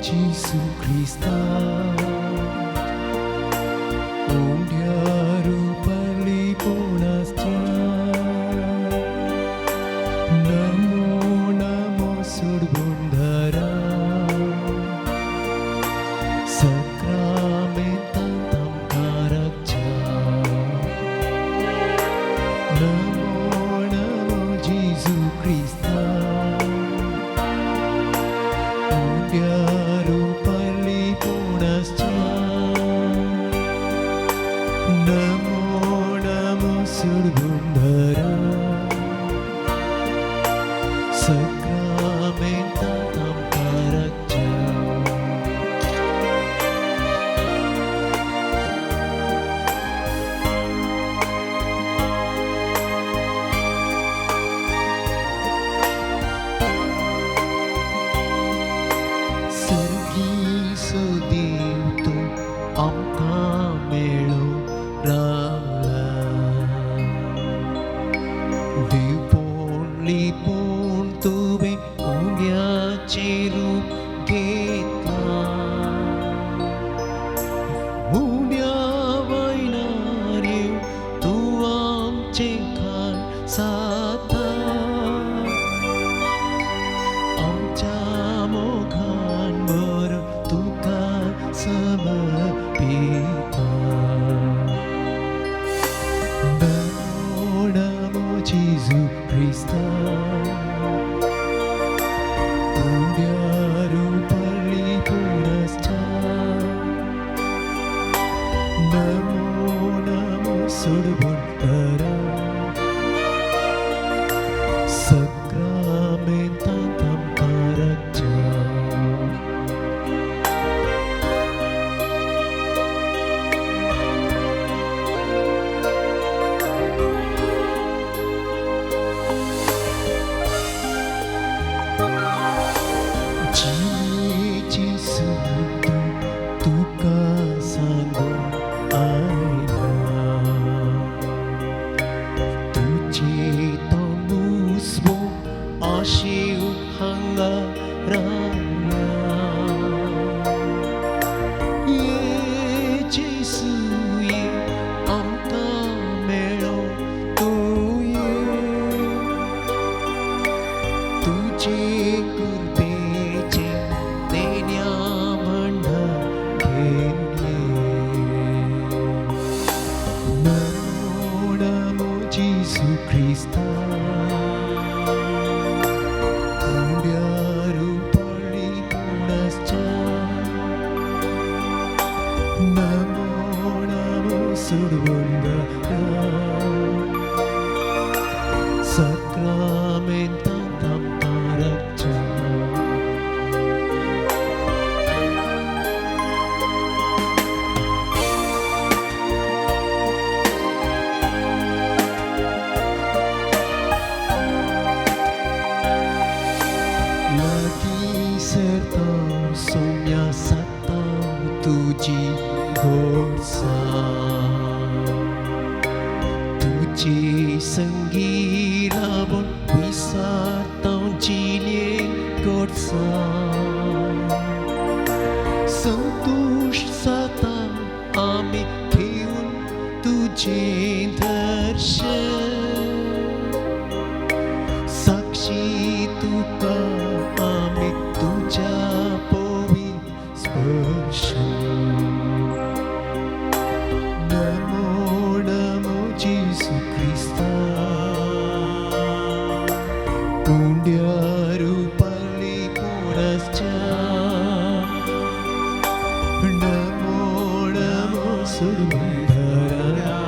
जेजू क्रिस्ता उंड्यारू पल्लीपोणाच्या नमो नमो सोडगुंधरा सक्रामेंतांत आमकां राखच्या नमो नमो जेजू क्रिस्ता उंड्यारू पल्लीपोणाच्या नमो नमो सोडगुंधरा सक्रामेंतांत आमकां राखच्या. सर्गीसो देव तूं आमकां मेळो रावला देवपोण लिपोण तुवें उंड्याचें रूप घेतलां उंड्या वयल्यार येवन तूं आमचें खाण साता आमच्या मोगान भरून तुका समर्पिता. नमो नमो जेजू क्रिस्ता उंड्यारू पल्लीपोणाच्या नमो नमो सोडगुंधरा सक्रामेंतांत आमकां राखच्या. जिणेची सूत तुका सांगूंक आयला तुजे तो मुसबो आशेवन हांगा रावला ये जेजू ये आमकां मेळो तूं ये तुजे कृपेचें देण्या भंडार घेवन ये. नमो नमो जेजू क्रिस्ता उंड्यारू पल्लीपोणाच्या नमो नमो सोडगुंधरा सक्रामेंतांत आमकां राखच्या. लागीं सरता सोम्या साता तुजी गोडसाण तुजे संगी रावून विसारता जिणे गोडसाण संतोश जाता आमी घेवन तुजें दर्शन साक्षी तुका आमी तुज्या पवित्र स्पर्शन. नमो नमो जेजू क्रिस्ता उंड्यारू पल्लीपोणाच्या नमो नमो सोडगुंधरा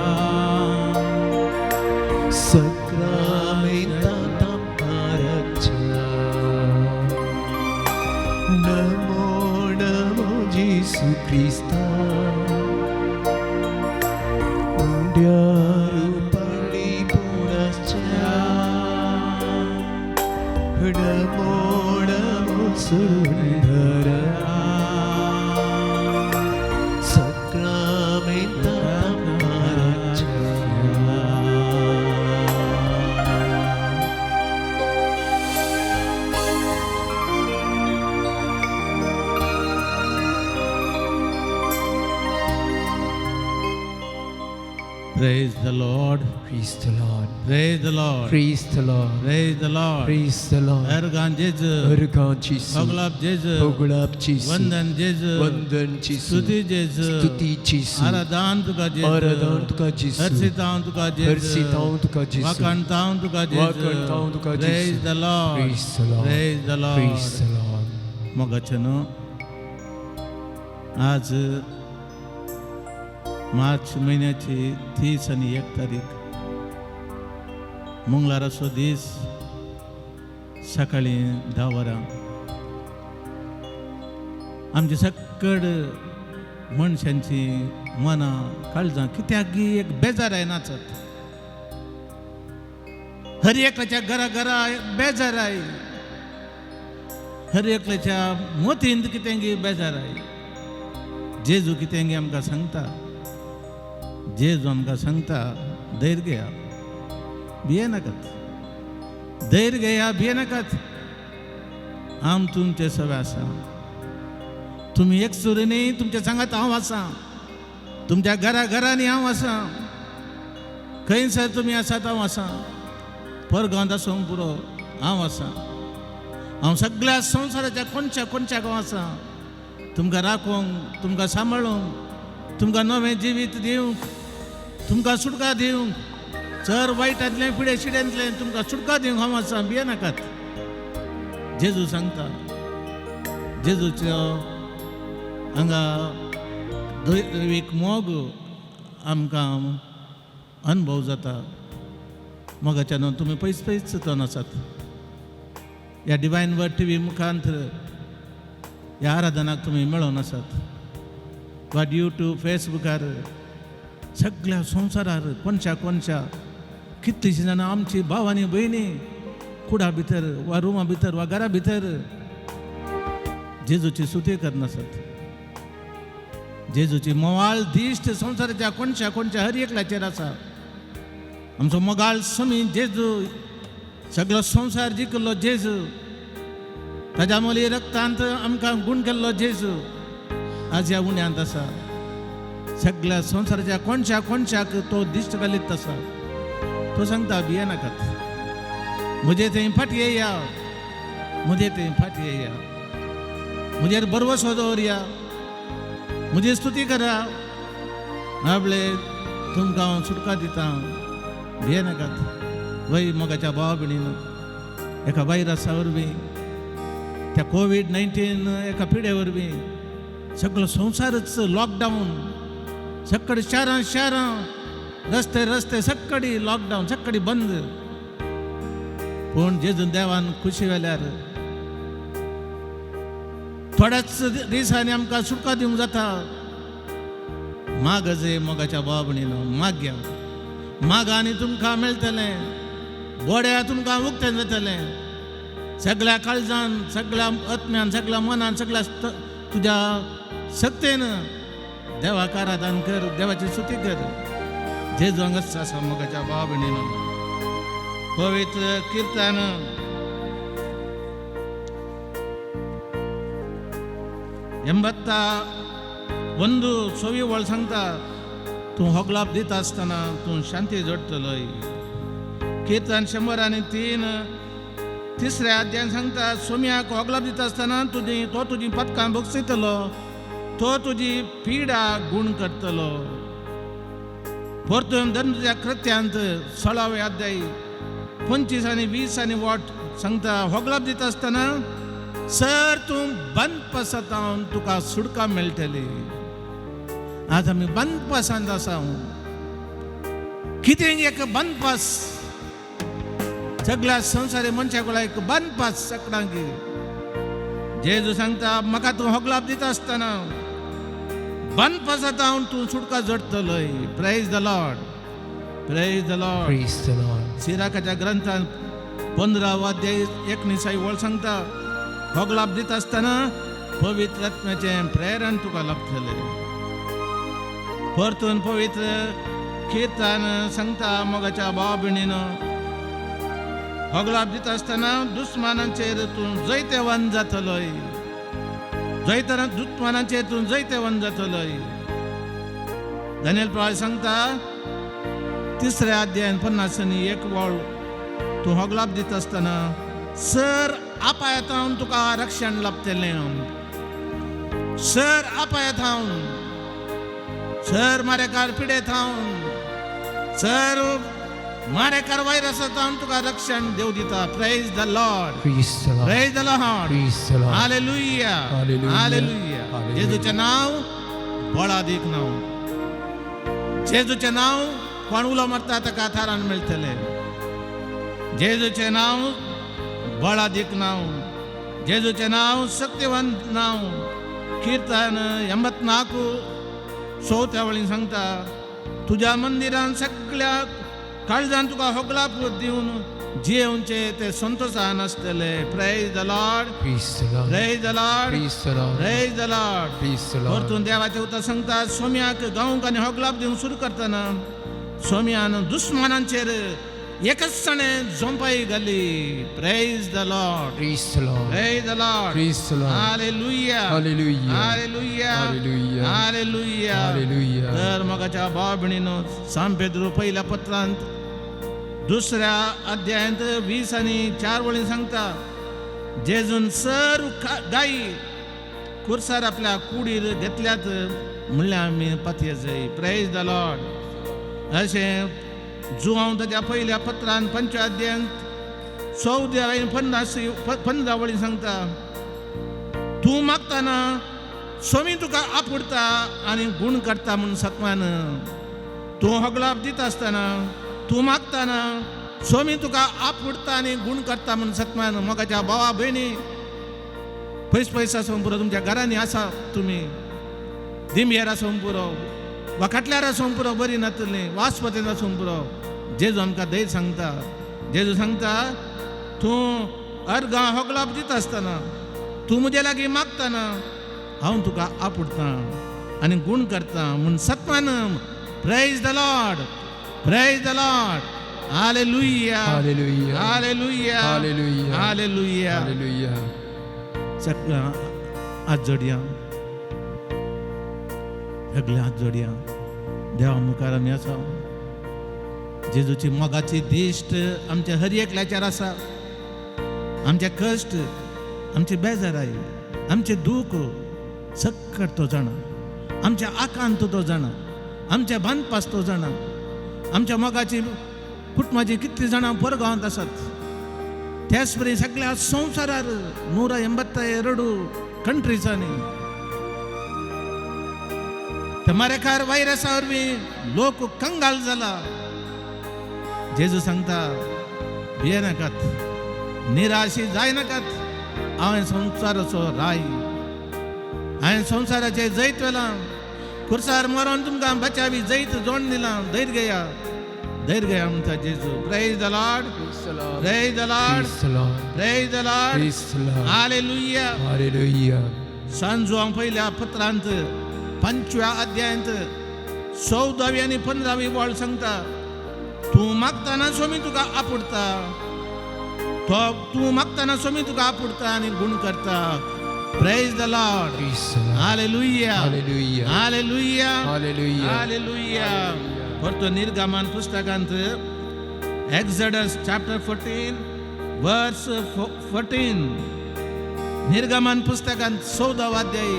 सक्रामेंतांत आमकां राखच्या. नमो नमो जेजू क्रिस्ता उंड्यारू पल्लीपोणाच्या नमो नमो सोडगुंधरा सक्रामेंतांत आमकां राखच्या. Praise the Lord. Praise the Lord. Praise the Lord. Praise the Lord. Praise the Lord. Praise the Lord. एरगान जेजू. अर्गां जेजू. होगलाप जेजू. होगळाप जेजू. वंदन जेजू. वंदन जेजू. स्तुती जेजू. स्तुती जेजू. आराधन तुका जेजू. आराधन तुका जेजू. हर्षितांव तुका जेजू. हर्षितांव तुका जेजू. वाखाणतांव तुका जेजू. वाखाणतांव तुका जेजू. Praise the Lord. Praise the Lord. Praise the Lord. Praise the Lord. मोगाचे न्हू आज मार्च म्हयन्याची 30 आनी 1 तारीख मंगळाराचो दीस सकाळीं 10 वरां आमची सक्कड मनशांची मनां काळजां कित्याक गी एक बेजार नाचत हर एकल्याच्या घरा घरा बेजार I, हर एकल्याच्या मतींत कितें गी बेजार I. जेजू कितें गी आमकां सांगता, जेजू आमकां सांगता धैर्य घेया, भिये नाकात, धैर्य घेया, भिये नाकात, आम तुमचे सवे आसा, तुमी एकसुरी न्ही, तुमच्या सांगात हांव आसा, तुमच्या घरा घरांनी हांव आसा, खंयसर तुमी आसात हांव आसा, परगांवांत आसूंक पुरो हांव आसा, हांव सगळ्या संवसाराच्या कोनशा कोनशाक हांव आसा, तुमकां राखूंक, तुमकां सांबाळूंक, तुमकां नवें जिवीत दिवंक, तुमकां सुटका दिवंक, चर वायटांतलें पिडे शिड्यांतलें तुमकां सुटका दिवंक हांव आसा, भिये नाकात. जेजू सांगता. जेजूचो हांगा दैवीक मोग आमकां अनुभव जाता. मोगाच्यान तुमी पयस पयस चिंतून आसात. ह्या डिवायन वर्ड टी व्ही मुखांत ह्या आराधनाक तुमी मेळोन आसात वा युट्यूब फेसबुकार सगळ्या संवसारार कोनशा कोनशा कितलीशीं जाणां आमची भाव आनी भयणी कुडा भितर वा रुमा भितर वा घरा भितर जेजूची स्तुती करनासत. जेजूची मोवाळ दिश्ट संवसाराच्या कोनशा कोनशा हर एकल्याचेर आसा. आमचो मोगाळ समी जेजू, सगळो संवसार जिखलो जेजू, ताज्या मोली रक्तांत आमकां गूण केल्लो जेजू आज ह्या उण्यांत आसा. सगळ्या संवसाराच्या कोनशा कोनशाक तो दिश्ट घालीत आसा. तो सांगता भिये नाकात, म्हजे थंय फाटी येया, म्हजे थंय फाटी येया, म्हजेर भरवसो दवरया, म्हजी स्तुती करा, आपले तुमकां हांव सुटका दिता, भिये नाकात. वय मोगाच्या भावा भयणीन, एका वायरसा वरवीं, त्या कोवीड-19 एका पिडे वरवीं सगळो संवसारच लॉकडावन, सगळे शारां शारां, रस्ते रस्ते सगळी लॉकडावन, सगळी बंद. पूण जेजून देवान खुशी वेल्यार थोड्याच दिसांनी आमकां सुटका दिवंक जाता. माग जे मोगाच्या भावा भयणीनो, माग्या, माग आनी तुमकां मेळटलें, बोड्या तुमकां उक्तें जातलें. सगळ्या काळजान, सगळ्या आत्म्यान, सगळ्या मनान, सगळ्या तुज्या शक्तेन देवाक आराधन कर, देवाची स्तुती कर. जेजू हांगाच आसा मोगाच्या भावा भयणीनो. पवित्र किर्तन 81 सवी वळ सांगता, तूं होगलाप दिता आसतना तूं शांती जोडटलोय. किर्तन 103 तिसऱ्या अध्यायान सांगता, सोम्याक होगलाप दिता आसतना तुजी तो तुजी पदकां बक्षितलो, तो तुजी पिडा गूण करतलो. परतून धर्मच्या कृत्यांत 16वे अध्याय 25 आनी 20 आनी वाट सांगता, होगलाप दिता आसतना सर तूं बंद पसतावन तुका सुटका मेळटली. आज आमी बंद पसंत आसा. कितें एक बंदपास सगळ्या संवसारी मनशाक एक बंदपास सगळ्यांक. जेजू सांगता, म्हाका तूं होगलाप दिता आसतना बंद पसतावन तूं सुटका जोडटलोय. Praise the Lord, praise the Lord. Praise the Lord. सिराकाच्या ग्रंथान 15 अध्याय 19 वळ सांगता, होगलाप दिता आसतना पवित्र आत्म्याचें प्रेरण तुका लाभतलें. परतून पवित्र किर्तन सांगता, मोगाच्या भाव भयणीनो, होगलाप दिता आसतना दुस्मानांचेर तूं जैतेवान जातलोय, जैतना दुस्मानांचेर तूं जैतेवान जातलोय. दानियल प्रवासी सांगता, तिसऱ्या अध्यायान 51 वळ तूं होगलाप दिता आसतना सर आपायतावन तुका रक्षण लाभतलें. सर आपायतावन, सर मारेकार पिडेथावन, सर मारेकार व्हायरसाथावन तुका रक्षण देव दिता. Praise the Lord. Praise the Lord. Praise the Lord. Praise the Lord. Hallelujah. Hallelujah. Hallelujah. Hallelujah. जेजूचें नांव बळादीक नांव. जेजूचें नांव कोण उलो मारता ताका थारान मेळटलें. जेजूचें नांव बळादीक नांव. जेजूचें नांव शक्तिवंत नांव. कीर्तन 84 चवथ्या वळीन सांगता, तुज्या मंदिरान सगळ्या काळजान तुका होगलाप दिवन जियेवचे ते संतोशान आसतले. Praise the Lord. Praise the Lord. Praise the Lord. Praise the Lord. Praise the Lord. Praise the Lord. परतून देवाचे उतर सांगता, सोम्याक गावंक आनी होगलाप दिवन सुरू करतना सोम्यान दुस्मानांचेर एकच सणे झोंपाई घाली. Praise the Lord. Praise the Lord. Praise the Lord. Praise the Lord. Hallelujah. Hallelujah. Hallelujah. Hallelujah. Hallelujah. Hallelujah. तर मोगाच्या भाव भयणीनो, सांत पेद्रू पहिल्या पत्रांत दुसऱ्या अध्यायांत 20 आणि 4 वळी सांगता, जेजून सर्व गायी कुर्सार आपल्या कुडीर घेतल्यात म्हणल्यार आमी पातये जाय. Praise the Lord. अशें जुवांव ताच्या पहिल्या पत्रान पंचव्या अध्यायांत 14 आणि 50 15 वळी सांगता, तूं मागताना स्वामी तुका आपुडता आनी गुण करता म्हूण सत्मान. तूं होगलाप दिता आसतना, तूं मागताना स्वामी तुका आपुडता आनी गुण करता म्हूण सत्मान. मोगाच्या भावा भयणी, पयस पयस आसूंक पुरो, तुमच्या घरांनी आसा तुमी, दिमयेर आसूंक पुरो वा खाटल्यार आसूंक पुरो, बरी नातली वासपतीन आसूंक पुरो, जेजू आमकां धैर्य सांगता. जेजू सांगता, तूं अर्गां होगलाप दिता आसतना, तूं म्हजे लागीं मागताना हांव तुका आपुडतां आनी गुण करता म्हूण सत्मान. Praise the Lord. Praise the Lord. Hallelujah. Hallelujah. Hallelujah. Hallelujah. Hallelujah. Hallelujah. सगळ्या हात जोडया, सगळे हात जोडया. देवा मुखार आमी आसा. जेजूची मोगाची दिश्ट आमच्या हर एकल्याचेर आसा. आमचे कश्ट, आमचे बेजाराय, आमचे दूख सक्कट तो जाणा. आमच्या आकांत तो जाणा. आमच्या बांदपास तो जाणा. आमच्या मोगाची कुटुंबाची कितली जाणां परगांवांत आसात. त्याच परी सगळ्या संवसारार 182 कंट्रीजांनी त्या मारेकार व्हायरसा वरवीं लोक कंगाल जाला. जेजू सांगता, भियेनाकात, निराशी जायनाकात. हांवें संवसाराचो राय, हांवें संवसाराचेर जैत व्हेलां. खुर्सार मरोन तुमकां बचावी जैत जोड दिलां. धैर्य घेया, धैर्य घेया म्हणटा जेजू. Praise the Lord. Praise the Lord. Praise the Lord. Praise the Lord. Praise the Lord. Praise the Lord. Hallelujah. Hallelujah. सांजुआं पहिल्या पत्रांत पंचव्या अध्यायांत 14वी आणि 15वी वळ सांगता, तूं मागताना स्वामी तुका आपुडता. तो तूं मागताना स्वामी तुका आपुडता आनी गुण करता. Praise the Lord. Praise the Lord. Hallelujah. Hallelujah. Hallelujah. Hallelujah. Hallelujah. परतो निर्गमन पुस्तकांत Exodus chapter 14 verse 14, निर्गमन पुस्तकांत 14वा अध्याय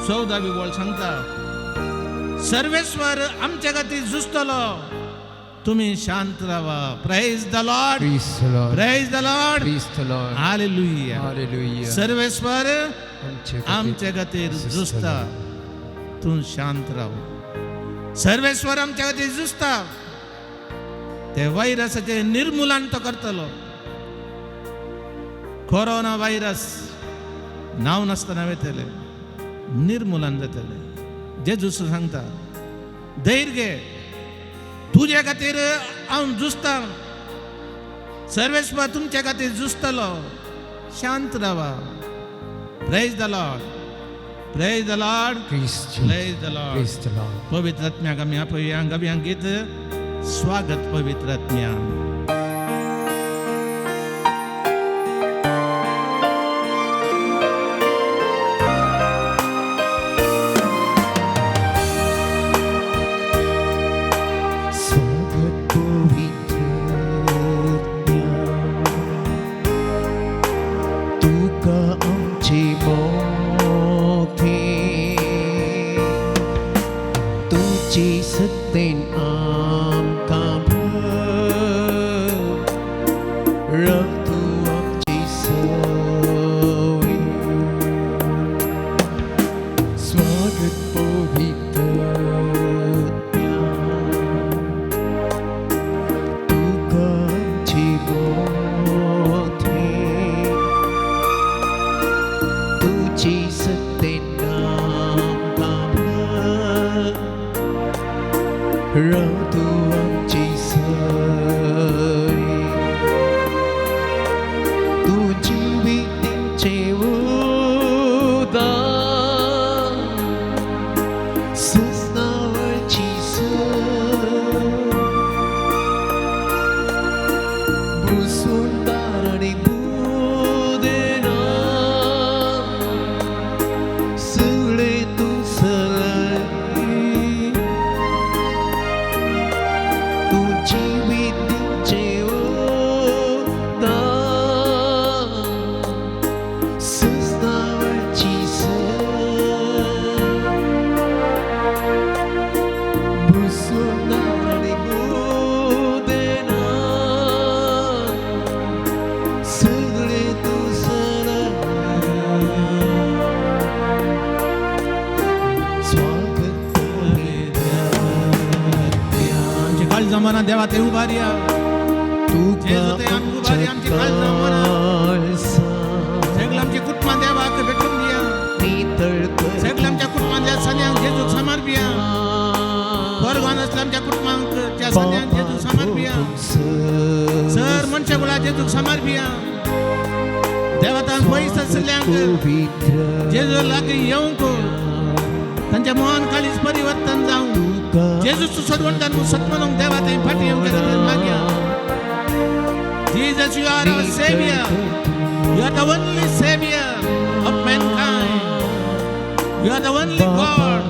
14वी वळ सांगता, सर्वेश्वर आमच्या खातीर झुजतलो, तुम्ही शांत राहा. Praise the Lord. Praise the Lord. Praise the Lord. Praise the Lord. Hallelujah. Hallelujah. Sarveshwar आमचे आमचे खातीर झुजता, तूं शांत राव. सर्वेश्वर आमच्या खातीर झुजता. ते व्हायरसाचे निर्मूलन तो करतलो. कोरोना व्हायरस नांव नासतना वयतले, निर्मूलन जातले. जेजू सांगता, धैर्य घे, तुजे खातीर हांव झुजता. सर्वेश्वर तुमच्या खातीर झुजतलो, शांत रावा. Praise the Lord. Praise the Lord. Praise Jesus. Praise the Lord. Praise the Lord. पवित्र आत्म्याक आमी आपया. गावया गीत स्वागत पवित्र आत्म्या. स्वागत स्वागत पवित्र तुका आमची मोठे तुजी सत्ते नाम राव तूं आमची सरी तूं जिविताचें उदक सजनावळची सर भुसुंदार आनी बुदेना सगळें तूं सलय तूं जिविताचें उदक सजनावळची सर भुसुंदार आनी बुदेना सगळें तूं सलय स्वागत आमची काळजां जमाना देवा ते उबारया. तुका जेजू ते आमकां उबारी, आमची काळजां मनां. सगळं आमच्या कुटुंबां देवाक भेटून दिया. नितळ कर सगळं आमच्या कुटुंबांतल्या सन्यांक जेजूक समर्पिया. बरगान असल्या आमच्या कुटुंबांक त्या सन्यांक जेजूक समर्पिया. सर मनशा गुळा जेजूक समर्पिया. देवतांक पयस आशिल्ल्यांक जेजू लागीं येवंक तांच्या मोहन काळीज परिवर्तन जावं, जेजूचो सोडवणदार म्हणून सत्मनूंक देवा थंय फाटीं येवंक खातीर मागया. Jesus, you are our Savior. You are the only Savior of mankind. You are the only God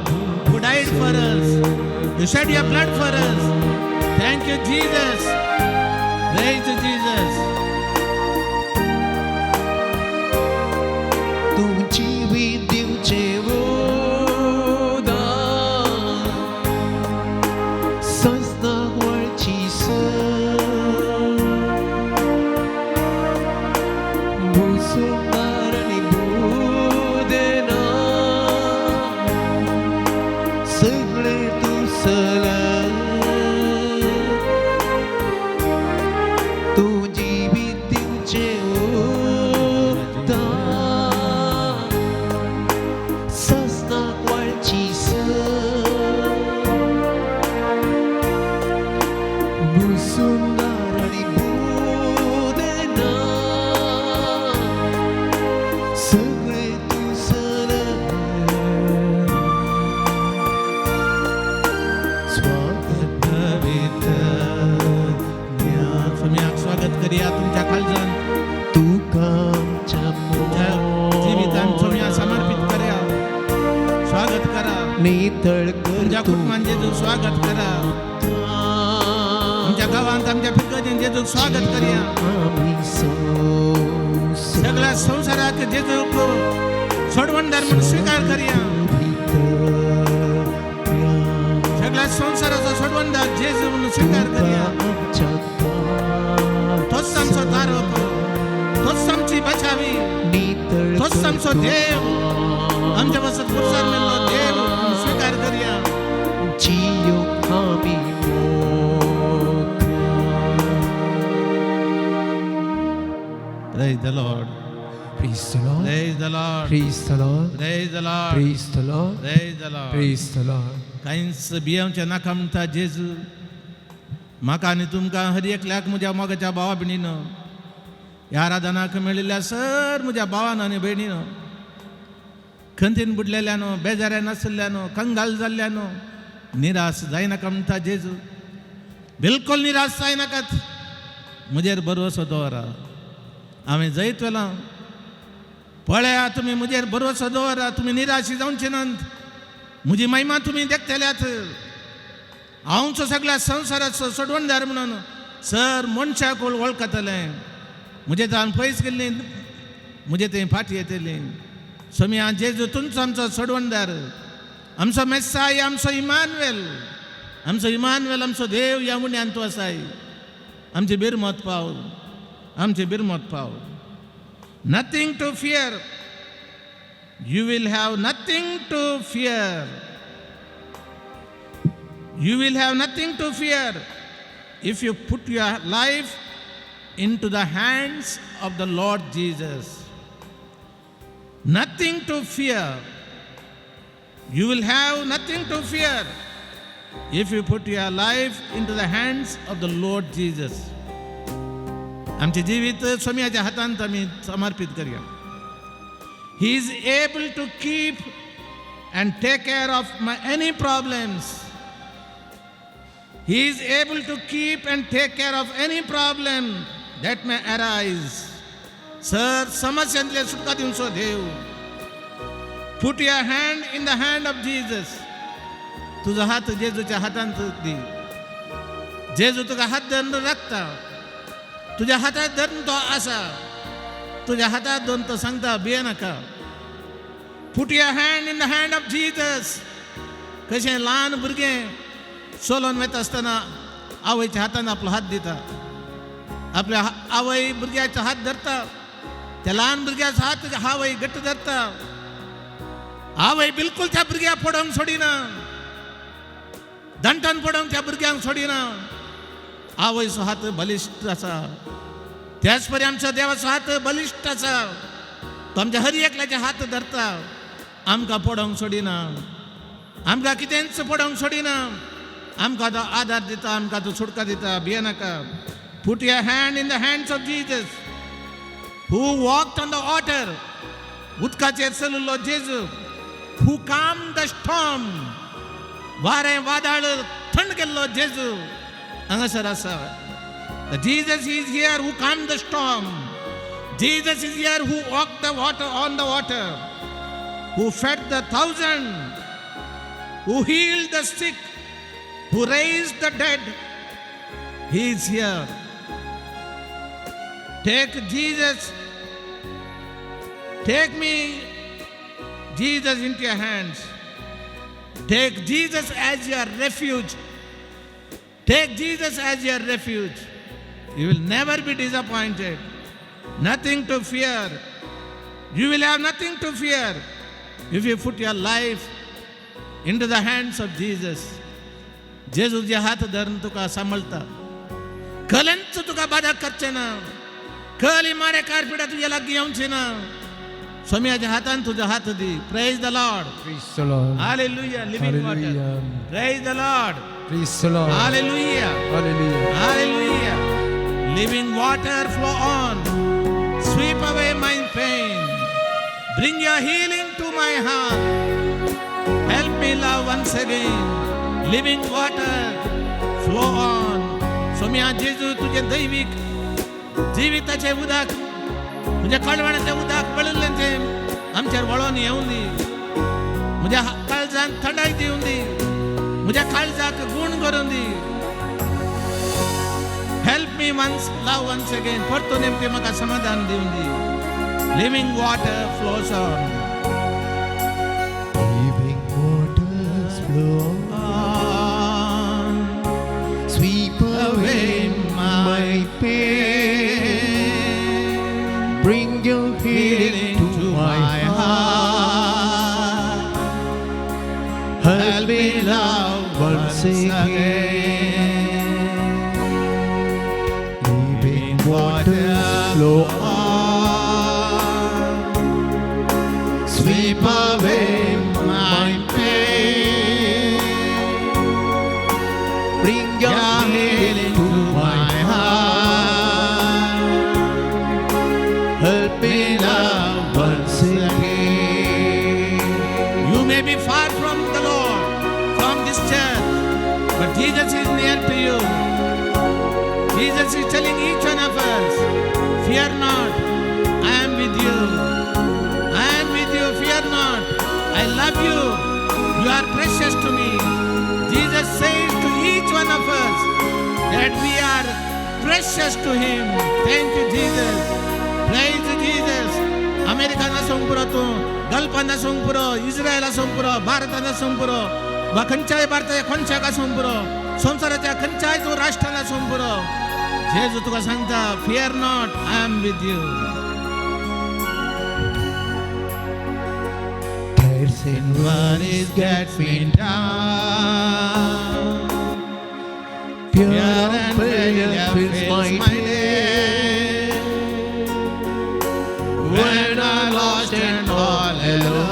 who died for us. You shed your blood for us. Thank you, Jesus. Praise to Jesus. तूं जिवीत दिवचें उदक सजनाक वळची sir भुसुंदार आनी बुदेना सगळें तूं सलय तूं जिवीत दिवचें उदक सजनाक वळची सर भुसुंदार आनी बुदेना सगळें तूं सलय स्वागत स्वाम्याक स्वागत करूया तुमच्या काळजान. तुका आमच्या तुमच्या जिवितान स्वाम्या समर्पित करूया. स्वागत करा. नितळ कर तुमच्या तूं कुटुंबान जेजूक स्वागत करा. आमच्या गांवांत आमच्या फिरगजेन जेजूक स्वागत करूया. आमी सगळ्या संवसाराक जेजूक सोडवणदार म्हणून स्वीकार करूया. सगळ्या संवसाराचो सोडवणदार जेजू म्हणून स्वीकार करूया. तोच आमचो तारक, तोच आमची बचावी, नितळ तोच आमचो देव, आमच्या पासत पुरसार मेल्लो देव म्हणून स्वीकार करूया. जियो आमी Praise the Lord. Praise the Lord. Praise the Lord. Praise the Lord. Praise the Lord. Praise the Lord. Praise the Lord. Praise the Lord. कांयच भियेवचें नाका म्हणटा जेजू. म्हाका आनी तुमकां हर एकल्याक म्हज्या मोगाच्या भावा भयणीनो, ह्या आराधनाक मेळिल्ल्या सर म्हज्या भावान आनी भयणीनो, खंतीन बुडलेल्यानो, बेजाऱ्यान आशिल्ल्यानो, कंगाल जाल्ल्यानो, निराश जायनाका म्हणटा जेजू. बिलकुल निराश जायनाकात. म्हजेर भरवसो दवरा, हांवें जैत वेलां. पळया, तुमी म्हजेर भरवसो दवरा, तुमी निराशी जावचे नात. म्हजी महिमा तुमी देखतल्यात. हांवचो सगळ्या संवसाराचो सोडवणदार म्हणून सर मनशाक वळखतलें. म्हजे जावन पयस गेल्ली म्हजे थंय फाटी येतली. सोम्या जेजू तुमचो आमचो सोडवणदार, आमचो मेस्साय, आमचो इमानुएल, आमचो इमानुएल, आमचो देव ह्या उण्यान तूं आसाय. आमची बिरमत पाव, आमची बिरमत पाव. Nothing to fear. You will have nothing to fear. You will have nothing to fear if you put your life into the hands of the Lord Jesus. Nothing to fear. You will have nothing to fear if you put your life into the hands of the Lord Jesus. आमचे जिवीत स्वामीच्या हातांत आमी समर्पीत करया. He is able to keep and take care of my any problems. He is able to keep and take care of any problem that may arise. Sir समस्यांतले सुटका दिवचो देव. Put your hand in the hand of Jesus. तुजो हात जेजूच्या हातांत दी. जेजू तुका हात धरून राखता. तुज्या हातात धरून तो आसा. तुज्या हातात धरून तो सांगता, भिये नाका. Put your hand in the hand of Jesus. कशें ल्हान भुरगें चलोन वता आसतना आवयच्या हातान आपलो हात दिता. आपल्या आवय भुरग्याचो हात धरता. त्या ल्हान भुरग्याचो हात आवय घट्ट धरता. आवय बिलकुल त्या भुरग्याक पडोवंक सोडिना. दंटान पडोवंक त्या भुरग्यांक सोडिना. आवयचो हात बलिश्ट आसा. त्याच परी आमच्या देवाचो हात बलिश्ट आसा. तो आमच्या हर एकल्याचे हात धरता. आमकां पडोवंक सोडिना. आमकां कितेंच पडोवंक सोडिना. आमकां तो आदार दिता. आमकां तो सुटका दिता. भिये नाका. Put your hand in the hands of Jesus who walked on the water. उदकाचेर चलिल्लो जेजू. Who calmed the storm. वारें वादळ थंड केल्लो जेजू हांगासर आसा. The Jesus is here who calmed the storm. Jesus is here who walked the water on the water, who fed the thousand, who healed the sick, who raised the dead. He is here. Take Jesus, take me, Jesus, into your hands. Take Jesus as your refuge. Take Jesus as your refuge. You will never be disappointed. Nothing to fear. You will have nothing to fear if you put your life into the hands of Jesus. जेजूचे हात धरून तुका सांबाळता. कलेंच तुका बाधा करचे ना. कली मारे कारपिडा तुझ्या लागीं येवची ना. स्वामीच्या हातान तुझा हात दी. Praise the Lord. Praise the Lord. Hallelujah. Living water. Hallelujah. Praise the Lord. Praise the Lord. Hallelujah. Hallelujah. Hallelujah. Living water flow on. Sweep away my pain. Bring your healing to my heart. Help me love once again. Living water flow on. Saumya जेजू, तुझे दैवीक जिविताचे उदक, तुझ्या कळवणाचे उदक पडिल्लें आमचेर वळोन येवन दी. म्हज्या काळजान थंडाय दिवन दी. म्हज्या काळजाक गूण करून दी. Help me once love once again. परतून नेमकें म्हाका समाधान दिवन दी. Living water flows on. Living waters flow, sweep away my pain. Bring your healing to my heart. Help me love once again. Living waters flow on, sweep away my pain. Bring your healing to my heart. Help me love once again. You may be far from the Lord, from this church, but Jesus is near to you. Jesus is telling each one of us, "Fear not, I am with you. I am with you, fear not. I love you. You are precious to me." Jesus says to each one of us that we are precious to Him. Thank you, Jesus. Praise Jesus. American आसूंक पुरो तूं, गल्फान आसूंक पुरो, इस्रायल आसूंक पुरो, भारतान आसूंक पुरो, वा खंयच्याय भारताच्या कोनशाक आसूंक पुरो, संवसाराच्या खंयच्याय तूं राष्ट्रान आसूंक पुरो, जेजू तुका सांगता, "Fear not, I am with you." Cares and Worries get me down. Fear Fear and and failure failure fills fills my my day. day. When I'm lost and all alone,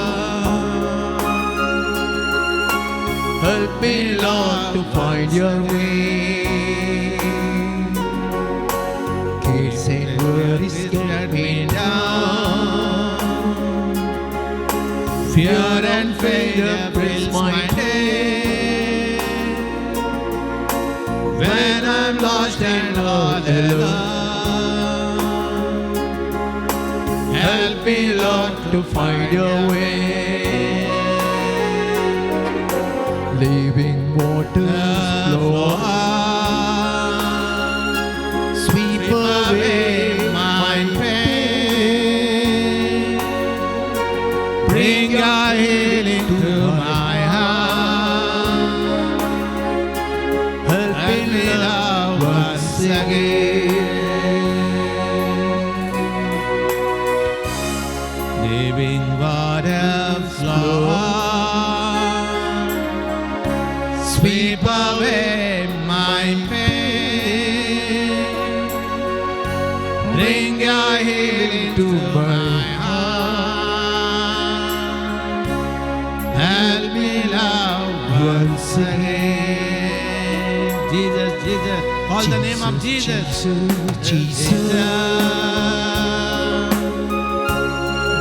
Help me, Lord, to find your way. Cares and worries get me down. Fear and failure fills my day. When I'm lost and all alone, Help me, Lord, to find your way. Living waters flow, sweep away my my pain. Bring your healing to my heart. Help Help me me love love once once again. Living water flow, sweep away my pain. Bring your healing to my heart. Help me love once again. Jesus, Jesus, call the name of Jesus. Jesus, Jesus,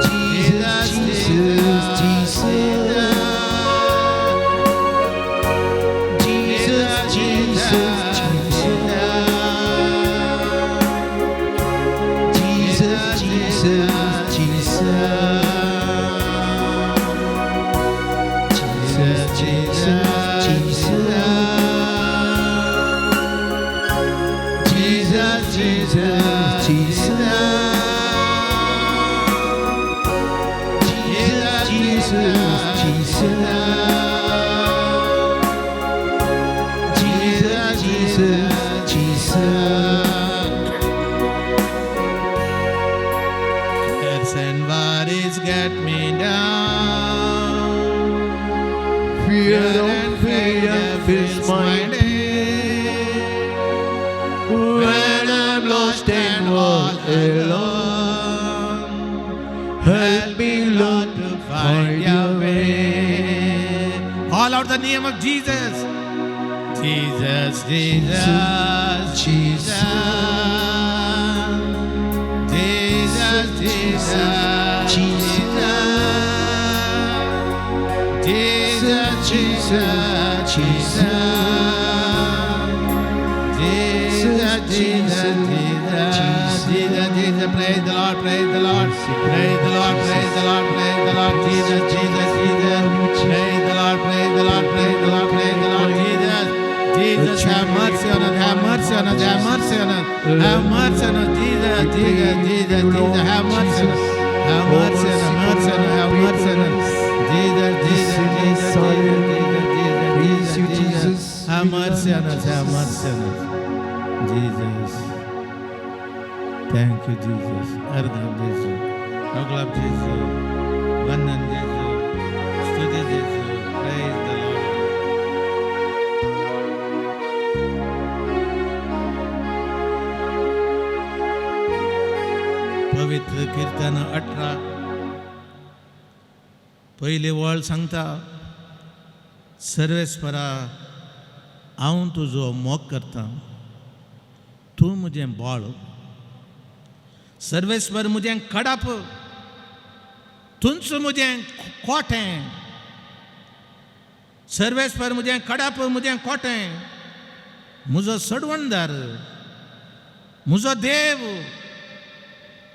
Jesus, Jesus, Jesus, Jesus, Jesus, Jesus, Jesus, Jesus, Jesus, Jesus, Jesus, Jesus, Jesus, Jesus, Jesus, Jesus, Jesus. Cares and worries get me down. Fear and failure fills my day. When I'm lost and all alone, help me, Lord, to find your way. Call out the name of Jesus. Jesus, Jesus, Jesus, Jesus, Jesus, Jesus, Jesus, Jesus, Jesus, Jesus, Jesus, Jesus, Jesus, Jesus, praise the Lord, praise the Lord, praise the Lord, praise the Lord, praise the Lord, Jesus, Jesus, Jesus, praise the Lord, praise the Lord, praise the Lord, praise the Lord, Jesus, Jesus, have mercy on us, have mercy on us, have mercy on us, have mercy on us, Jesus, Jesus, Jesus, Jesus, have mercy on us, have mercy on us, mercy on us, have mercy on us, Jesus, Jesus, Jesus, Jesus, Jesus, Praise you, Jesus, Jesus, Jesus. have mercy on us, have mercy on us, Jesus. Thank you, Jesus. अर्घ जेजू, अगलाब जेजू, वंदन जेजू, स्तुति जेजू. Praise the Lord. पवित्र कीर्तन 18, पयली वळ सांगता, सर्वेस्परा, हांव तुजो मोग करता, तूं म्हजें बळ. सर्वेस्पर म्हजें कडाप, तूंच म्हजें कोटें. सर्वेस्पर म्हजें कडाप, म्हजें कोटें, म्हजो सडवणदार, म्हजो देव,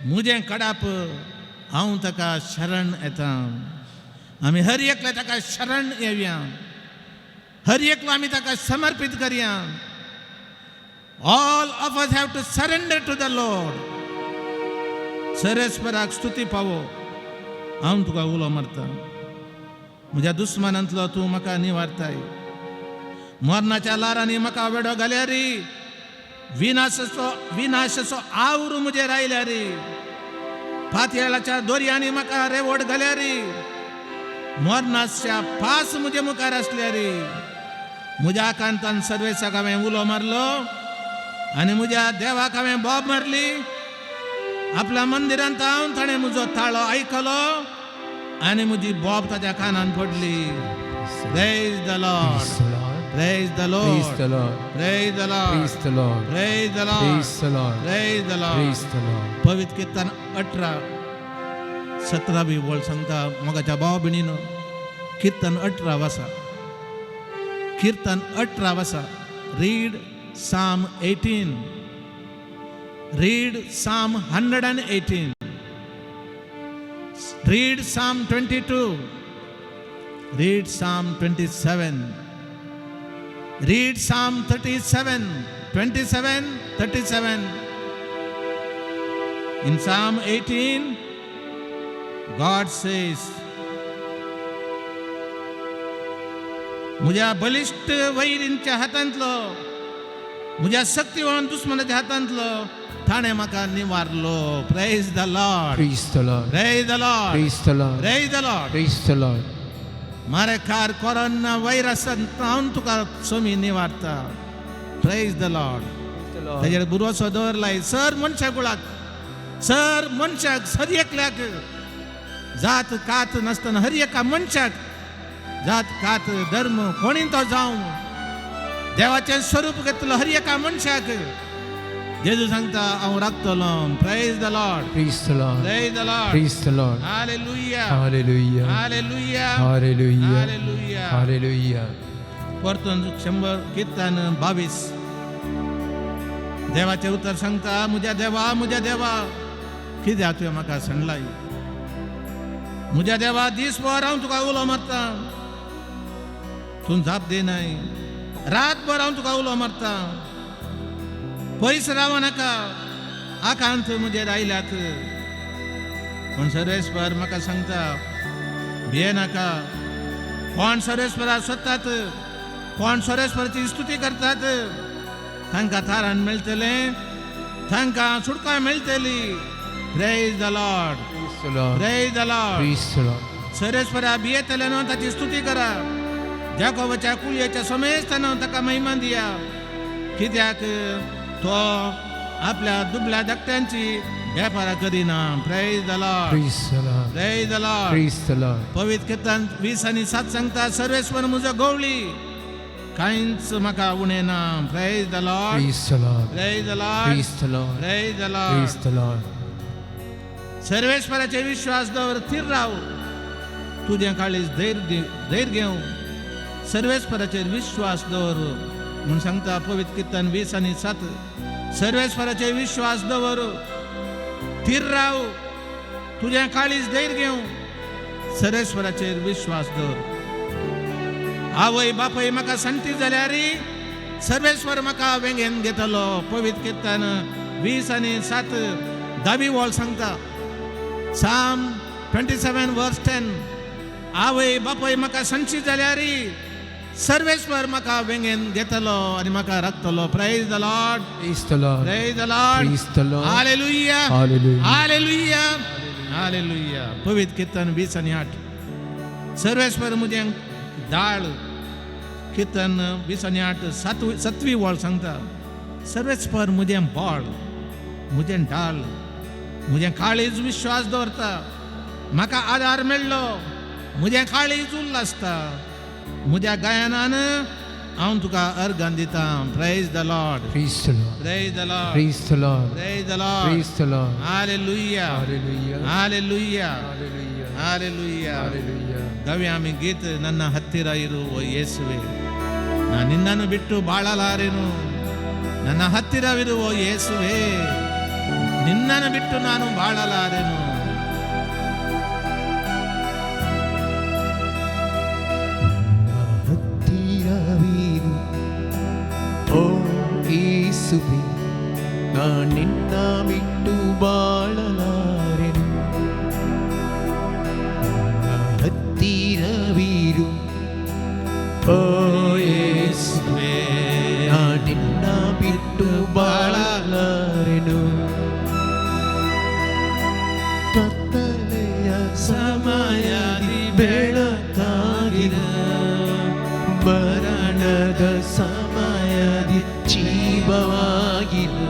म्हजें कडाप, हांव ताका शरण येता. आमी हर एकले ताका शरण येवया, हर एकलो आमी ताका समर्पीत करया. All of us have to surrender to the Lord. सर्वेस्पराक स्तुती पावो. हांव तुका उलो मारता, म्हज्या दुस्मानांतलो तूं म्हाका निवारताय. मरणाच्या लारांनी म्हाका वेडो घाल्यार, विनाशाचो विनाशाचो आवर म्हजेर आयल्यार, पातयेळाच्या दोरयांनी म्हाका रेवड घाल्यार. मरणाच्या पास म्हजे मुखार आसल्यार म्हज्या कांतान सर्वेसाक हांवें उलो मारलो आनी म्हज्या देवाक हांवें बोब मारली. आपल्या मंदिरांत हांव ताणें म्हजो ताळो आयकलो आनी म्हजी बोब ताच्या कानान पडली. Praise the Lord. Praise the Lord. Praise the Praise Lord. the Lord. Praise the Lord. Praise the Lord. Praise the Lord. Praise the Lord. Praise the Lord. Praise the Lord. पवित्र कीर्तन 18:17 बी वळ सांगता मोगाच्या भाव भयणीनो. कीर्तन 18 वासा, कीर्तन 18 वासा. Read Psalm 18, read Psalm 118, read Psalm 22, read Psalm 27, read Psalm 37, 27, 37. In Psalm 18, God says, म्हज्या बलिश्ट वैरींच्या हातांतलो, म्हज्या शक्तिवान दुस्मनाच्या हातांतलो ताणें म्हाका निवारलो. Praise the Lord. Praise the Lord. Praise the Lord. Praise the Lord. Praise the Lord. Praise the Lord. मारे car corona व्हायरसान हांव तुका Somi निवारता. Praise the Lord. The Lord. ताजेर भरवसो दवरलाय सर मनशा कुळाक, सर मनशाक, हर एकल्याक, जात कात नासतना हर एका मनशाक, जात कात धर्म कोणी तो जावं, देवाचें स्वरूप घेतलो हर एका मनशाक जेजू सांगता हांव राखतलो. Praise the Lord. Praise the Lord. Praise the Lord. Praise the Lord. Hallelujah. Hallelujah. Hallelujah. Hallelujah. Hallelujah. Hallelujah. परतून 100 कीर्तन 22 देवाचें उतर सांगता, म्हज्या देवा, म्हज्या देवा, कित्याक तुवें म्हाका सांडलाय? म्हज्या देवा, दीसभर हांव तुका उलो मारता, तूं जाप दिनाय. रातभर हांव तुका उलो मारता, पयस राव नाका, आकांत म्हजेर आयल्यात. पूण सर्वेस्पर म्हाका सांगता, भिये नाका. कोण सर्वेस्परा सोदतात, कोण सर्वेस्पराची स्तुती करतात, तांकां थारान मेळटलें, तांकां सुटका मेळटली. Praise the Lord. Praise the Lord. Praise the Lord. Praise the Lord. सर्वेस्परा भियेतले न्हू ताची स्तुती करा. जाकोबाच्या कुळयेच्या समेस्तान ताका महिमा दिया, कित्याक तो आपल्या दुबल्या धाकट्यांची वेपारा करिना. Praise the Lord. Praise the Lord. Praise the Lord. Praise the Lord. पवित्र कीर्तन 20:7 सांगता, सर्वेस्पर म्हजो गवळी, कांयच म्हाका उणें ना. Praise the Lord. Praise the Lord. Praise the Lord. Praise the Lord. Praise the Lord. Praise the Lord. सर्वेश्वराचे विश्वास दवर, थीर राव, तुजें काळीज धैर्य धैर्य घेवं. सर्वेश्वराचेर विश्वास दवर म्हूण सांगता पवित्र कीर्तन 20:7. सर्वेश्वराचे विश्वास दवर, थीर राव, तुजें काळीज धैर्य घेवं. सर्वेश्वराचेर विश्वास दवर. आवय बापय म्हाका सांगती जाल्यार सर्वेश्वर म्हाका वेंगेन घेतलो. पवित्र कीर्तन 20:7 धावी वळ सांगता, Psalm 27 verse 10. आवय बापय म्हाका सांगची जाल्यार सर्वेश्वर म्हाका वेंगेन घेतलो आनी म्हाका राखतलो. Praise the Lord. Praise the Lord. Praise the Lord. Praise the Lord. Hallelujah. Hallelujah. Hallelujah. Hallelujah. पवित्र कीर्तन 20:8. सर्वेश्वर म्हजें दाळ. कीर्तन 20:8 सातवी वळ सांगता, सर्वेस्पर म्हजें बळ, म्हजें ढाल, म्हजें काळीज विश्वास दवरता, म्हाका आदार मेळ्ळो, म्हजें काळीज उल्लासता, म्हज्या गायनान हांव तुका अर्गान दिता. Praise the Lord. Praise the Lord. Praise the Lord. Praise the Lord. Praise the Lord. Praise the Lord. Hallelujah. Hallelujah. Hallelujah. Hallelujah. Hallelujah. Hallelujah. ಗವ್ಯ ಆಮಿ ಗೀತ ನನ್ನ ಹತ್ತಿರ ಇರುವ ಯೇಸುವೆ, ನಾ ನಿನ್ನನ್ನು ಬಿಟ್ಟು ಬಾಳಲಾರೆನು. ನನ್ನ ಹತ್ತಿರವಿರುವ ಯೇಸುವೆ, ನಿನ್ನನ್ನು ಬಿಟ್ಟು ನಾನು ಬಾಳಲಾರೆನು. ನನ್ನ ಹತ್ತಿರವಿರು ಓ ಯೇಸುವೆ, ನಾ ನಿನ್ನ ಬಿಟ್ಟು ಬಾಳಲಾರೆನು. ನನ್ನ ಹತ್ತಿರವಿರು ಓ ಯೇಸುವೆ, ನಾ ನಿನ್ನ ಬಿಟ್ಟು ಬಾಳಲಾರೆನು. ಕತ್ತಲೆಯ ಸಮಯದಿ ಬೆಳಕಾಗಿರುವೆ. ಮರಣದ ಸಮಯದಿ ಜೀವವಾಗಿರು,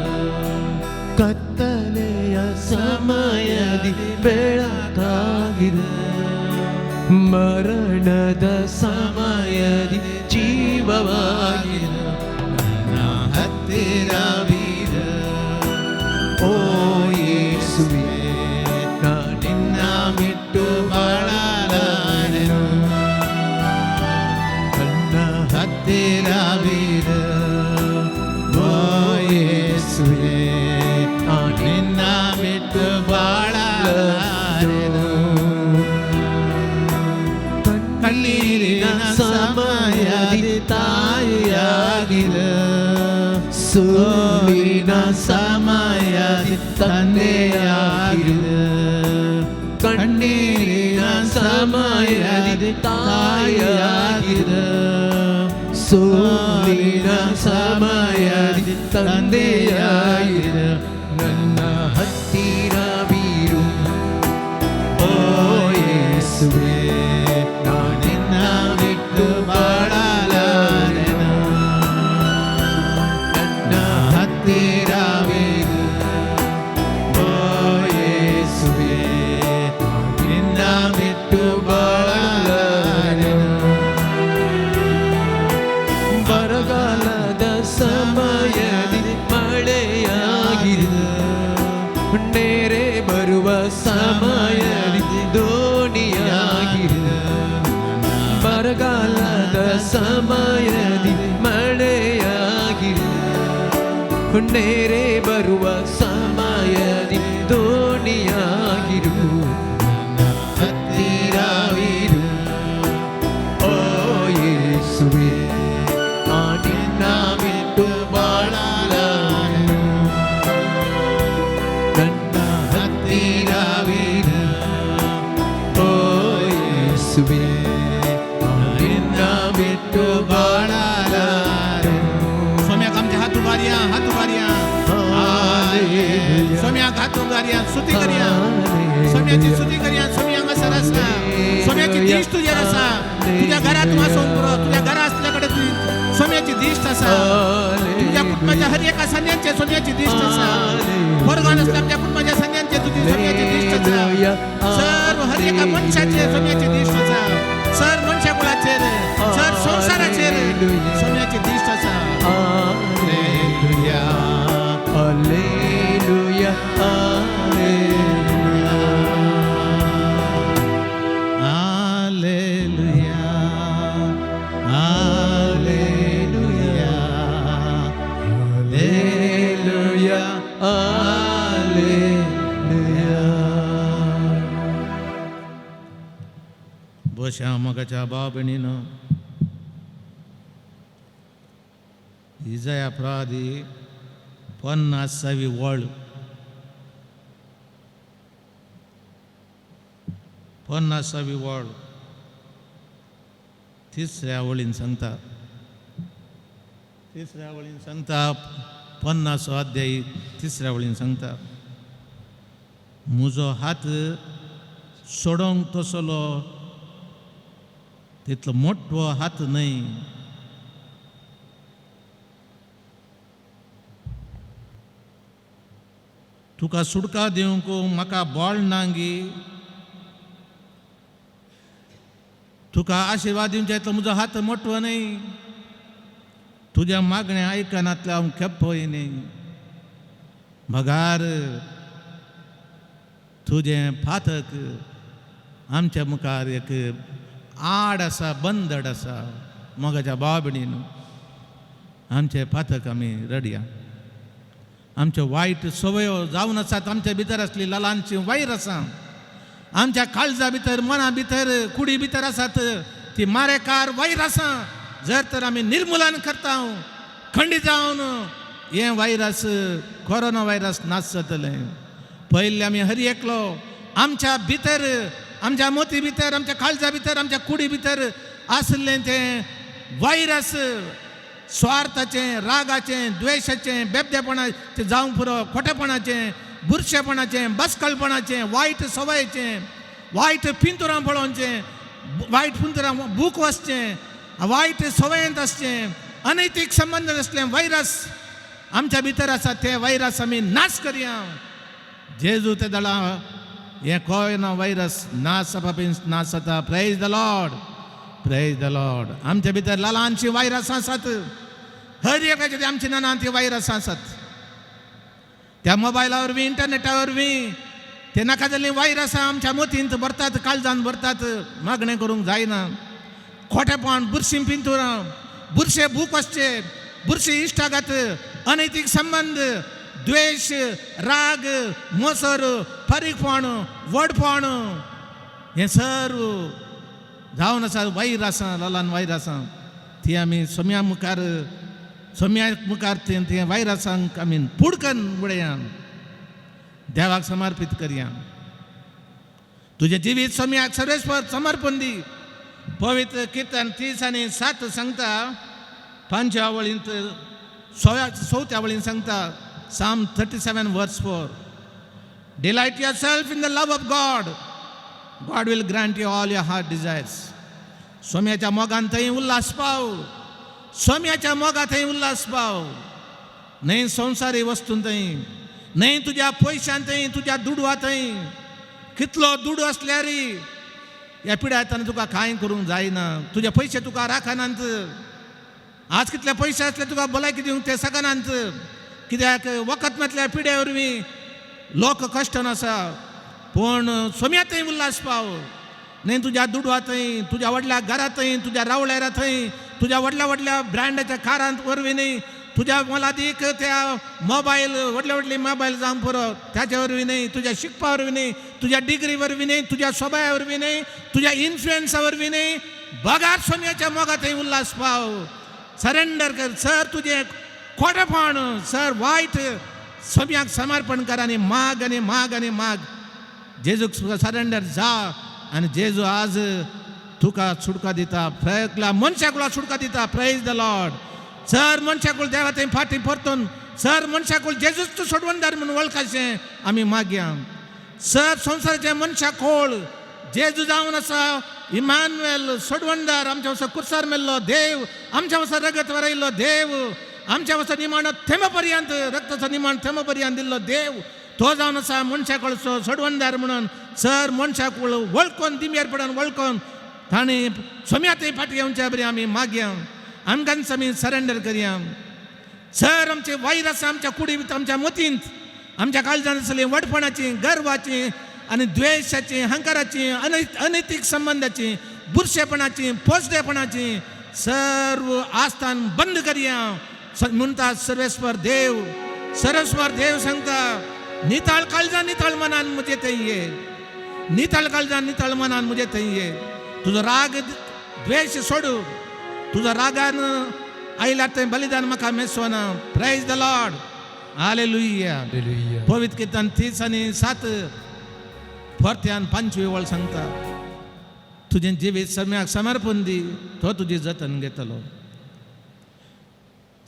ಕತ್ತಲೆಯ ಸಮಯದಿ ಬೆಳಕಾಗಿರು. ಮರಣದ ಸಮಯದಿ ಜೀವವಾಗಿರು, ನನ್ನ ಹತ್ತಿರವಿರು. ಓ ಯೇಸುವೆ, ನಾ ನಿನ್ನ ಬಿಟ್ಟು ಬಾಳಲಾರೆನು. ನನ್ನ ಹತ್ತಿರವಿರು, ಓ ಯೇಸುವೆ, ನಾ ನಿನ್ನ ಬಿಟ್ಟು ಬಾಳಲಾರೆನು. ಕಣ್ಣೀರಿನ ಸಮಯದಿ ತಾಯಿಯಾಗಿರು, ಸೋಲಿನ ಸಮಯದಿ ತಂದೆಯಾಗಿರು. ಕಣ್ಣೀರಿನ ಸಮಯದಿ ತಾಯಿಯಾಗಿರು, ಸೋಲಿನ ಸಮಯದಿ ತಂದೆಯಾಗಿರು. ನನ್ನ ಹತ್ತಿರವಿರು, ಓ ಯೇಸುವೆ, ನಾ ನಿನ್ನ ಬಿಟ್ಟು ಬಾಳಲಾರೆನು. ನನ್ನ ಹತ್ತಿರವಿರು, ಓ ಯೇಸುವೆ, ನಿನ್ನ ಬಿಟ್ಟು ಬಾಳಲಾರೆನು. ಬರಗಾಲದ ಸಮಯದಿ ಮಳೆಯಾಗಿರು, ನೆರೆ ಬರುವ ಸಮಯದಿ ದೋಣಿಯಾಗಿರು. ಬರಗಾಲದ ಸಮಯದಿ ಮಳೆಯಾಗಿರು, ನೆರೆ ಬರುವ ಸಮಯದಿ ದೋಣಿಯಾಗಿರು. ಹತ್ತಿರವಿರು, ಓ ಯೇಸುವೆ, ನಾ ನಿನ್ನ ಬಿಟ್ಟು ಬಾಳಲಾರೆನು. ನನ್ನ ಹತ್ತಿರವಿರು, ಓ ಯೇಸುವೆ, ನಿನ್ನ ಬಿಟ್ಟು ಬಾಳಲಾರೆನು. स्वाम्याक आमचे हात उबारया, हात उबारया. स्वाम्याक हात उबारया, स्तुती करया. स्वाम्याची स्तुती करया. स्वामी हांगासर आसा. स्वाम्याची दिश्ट तुजेर आसा. तुज्या घरात तूं आसूंक पुरो, तुज्या घरा आसल्या कडेन तुजी स्वाम्याची दिश्ट आसा. तुज्या कुटुंबाच्या हर एका संज्ञांचे स्वाम्याची दिश्ट आसा. वर्गान आसल्या आमच्या कुटुंबाच्या संज्ञांचे तुजी स्वाम्याची दिश्ट आसा. सर्व हर एका मनशाचेर स्वाम्याची दिश्ट आसा. सर मनशा कुळाचेर, सर संवसाराचेर स्वाम्याची दिश्ट आसा. Hallelujah, hallelujah, hallelujah. Hallelujah, hallelujah, hallelujah, hallelujah. ಬಹುಶಃ मोगाच्या भाव भयणीनो, इजया प्रवादी 50वी वळ, 50वी वळ तिसऱ्या वळीन सांगता, तिसऱ्या वळीन सांगता, 50 अध्यायी तिसऱ्या वळीन सांगता, म्हजो हात सोडोवंक तसलो तितलो मोटो हात न्हय. तुका सुटका दिवंक म्हाका बोळ नांगी, तुका आशिर्वाद दिवच्या इतलो म्हजो हात मोटो न्हय. तुज्या मागणें आयकनातलें हांव खेपय न्हय. बगार तुजें फातक आमच्या मुखार एक आड आसा, बंदड आसा. मोगाच्या भाव भयणीन, आमचे फातक आमी रडया. आमच्यो वायट सवयो जावन आसात. आमच्या भितर आसली लालांची वैर आसा. आमच्या काळजा भितर, मना भितर, कुडी भितर आसात ती मारेकार वैर आसा. जर तर आमी निर्मुलन करता, खंडीत जावन हें व्हायरस, कोरोना व्हायरस नाश जातलें. पयलीं आमी हर एकलो आमच्या भितर, आमच्या मोती भितर, आमच्या काळजा भितर, आमच्या कुडी भितर आशिल्लें तें व्हायरस स्वार्थाचें, रागाचें, द्वेशाचें, बेबदेपणाचें जावंक पुरो, खोटेपणाचें, बुरशेपणाचें, बसकलपणाचें, वायट सवयेचें, वायट पिंतुरां पळोवचें, वायट पुंतरां बूक वाचचें, वायट सवयेंत आसचें, अनैतीक संबंद आसले व्हायरस आमच्या भितर आसा, ते व्हायरस आमी नाश करया. जेजू ते दळा हें कोयना व्हायरस नाश जावपा नाश जाता. Praise the Lord, praise the Lord. आमच्या भितर ल्हानशीं व्हायरस आसात, हर एकाचे आमच्या नानान ती व्हायरस आसात. त्या मोबायला वरवीं, इंटरनेटा वरवीं ते नाका जाल्लीं व्हायरसां आमच्या मतींत भरतात, काळजान भरतात. मागणें करूंक जायना. खोटेपण, बुरशीं पिंतुरां, बुरशे बूक वाचचे, बुरशी इश्टागात, अनैतीक संबंद, द्वेश, राग, मोसर, फारीकपण, व्हडपण, हें सर्व जावन आसा वायरासां, ललान वायरासां. ती आमी सोम्या मुखार, सोम्या मुखार ते ते वायरासांक आमी पुडकन उडया, देवाक समर्पीत करया. तुजें जिवीत सोम्याक सर्वेस्पर समर्पण दी. पवित्र किर्तन 37 सांगता, पांचव्या वळींत, सोव्या चवथ्या वळीन सांगता, Psalm 37 verse 4, "Delight yourself in the love of God, God will grant you all your heart desires." सोम्याच्या मोगान थंय उल्हास पाव, सोम्याच्या मोगा थंय उल्हास पाव, न्हय संवसारी वस्तून थंय, न्हय तुज्या पयशान थंय, तुज्या दुडवा थंय. कितलो दुडू आसल्यार ह्या पिड्यातान तुका कांय करूंक जायना. तुजे पयशे तुका राखनात. आज कितले पयशे आसले तुका भलायकी दिवंक ते शकनात, कित्याक वखद म्हटल्यार पिड्या वरवीं लोक कश्टन आसा. पूण सोम्या थंय उल्हास पाव, न्हय तुज्या दुडवा थंय, तुज्या व्हडल्या घरा थंय, तुज्या रावळेरा थंय, तुज्या व्हडल्या व्हडल्या ब्रँडाच्या कारांत वरवीं न्हय, तुज्या मोलादीक त्या मोबायल, व्हडले व्हडले मोबायल जावंक पुरो त्याच्या वरवीं न्हय, तुज्या शिकपा वरवीं न्हय, तुज्या डिग्री वरवीं न्हय, तुज्या सोबाया वरवीं न्हय, तुज्या इन्फ्लुएन्सा वरवीं न्हय, बगार सोम्याच्या मोगा थंय उल्हास पाव. सरेंडर कर सर तुजें खोटेपण, सर वायट सोम्याक समर्पण कर आनी माग आनी माग आनी माग. जेजूक सरेंडर जा आनी जेजू आज तुका सुटका दिता, प्रयत्न मनशाक सुटका दिता. Praise the Lord. Sir मनशाकूळ देवा थंय फाटीं परतून, सर मनशाकूळ जेजूच तूं सोडवणदार म्हणून वळखाचें आमी मागया. सर संवसाराचे मनशाक कोळ जेजू जावन आसा इमानुएल सोडवणदार, आमच्या वासा कुर्सार मेल्लो देव, आमच्या वासा रगत वरयल्लो देव, आमच्या वासा निमाण थेंब पर्यंत, रक्ताचो निमाण थेंब पर्यंत दिल्लो देव, तो जावन आसा मनशाकडचो सोडवणदार म्हणून सर मनशाक वळखून, दिमयेर पडून वळखून ताणें सोम्या थंय फाटी येवच्या बरी आमी मागया. आमकांच आमी सरेंडर करया. सर आमचे वायरस आमच्या कुडीत, आमच्या मतींत, आमच्या काळजान आसली वडपणाची, गर्वाची आनी द्वेशाची, हंकाराची, अनैतीक संबंधाची, बुरशेपणाची, पोसडेपणाची सर्व आस्थान बंद करया. म्हणटा सर्वेस्पर देव, सर्वेस्पर देव सांगता, नितळ काळजान, नितळ मनान म्हजे थंय ये. नितळ काळजान, नितळ मनान म्हजे थंय ये. तुजो राग द्वेश सोडू. तुजो रागान आयल्यार थंय बलिदान म्हाका मेसवना. Praise the Lord. Hallelujah. Hallelujah. पवित्र किर्तन 37 परत्यान पांचवी वळ सांगता, तुजें जिवीत सम्याक समर्पण दी, तो तुजी जतन घेतलो.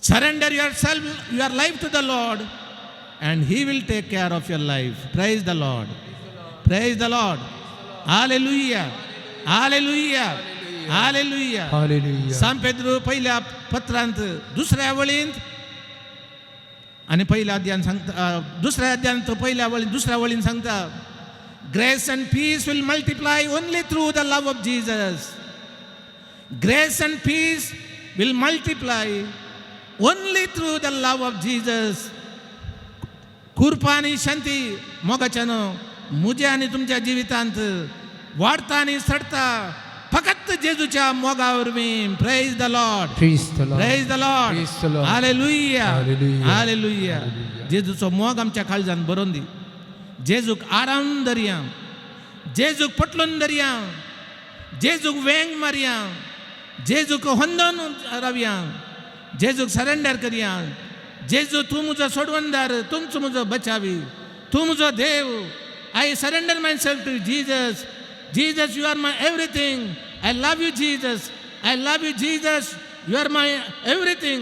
Surrender yourself, your life to the Lord, and He will take care of your life. Praise the Lord. Praise the Lord. Hallelujah. Hallelujah. Hallelujah. Hallelujah. सांत पेद्रू पहिल्या पत्रांत दुसऱ्या वळींत आणि पहिल्या अध्यान सांगता, दुसऱ्या अध्यायांत पहिल्या वळीन, दुसऱ्या वळीन सांगता, "Grace and peace will multiply only through the love of Jesus. Grace and peace will multiply only through the love of Jesus." कृपा आनी शांती मोगाच्यान म्हज्या आनी तुमच्या जिवितांत वाडता आनी चडता फकत जेजूच्या मोगा वरवीं. Praise the Lord. Praise the Lord. Praise the Lord. Praise the Lord. Hallelujah. Hallelujah. Hallelujah. Hallelujah. जेजूचो मोग आमच्या काळजान भरोवन दी. जेजूक आराम धरया, जेजूक पटलून धरया, जेजूक वेंग मारया, जेजूक होंदोन रावया, जेजूक सरेंडर करया. जेजू, तूं म्हजो सोडवणदार, तूंच म्हजो बचावी, तूं म्हजो देव. I surrender myself to Jesus. Jesus, you are my everything. I love you, Jesus. I love you, Jesus. You are my everything.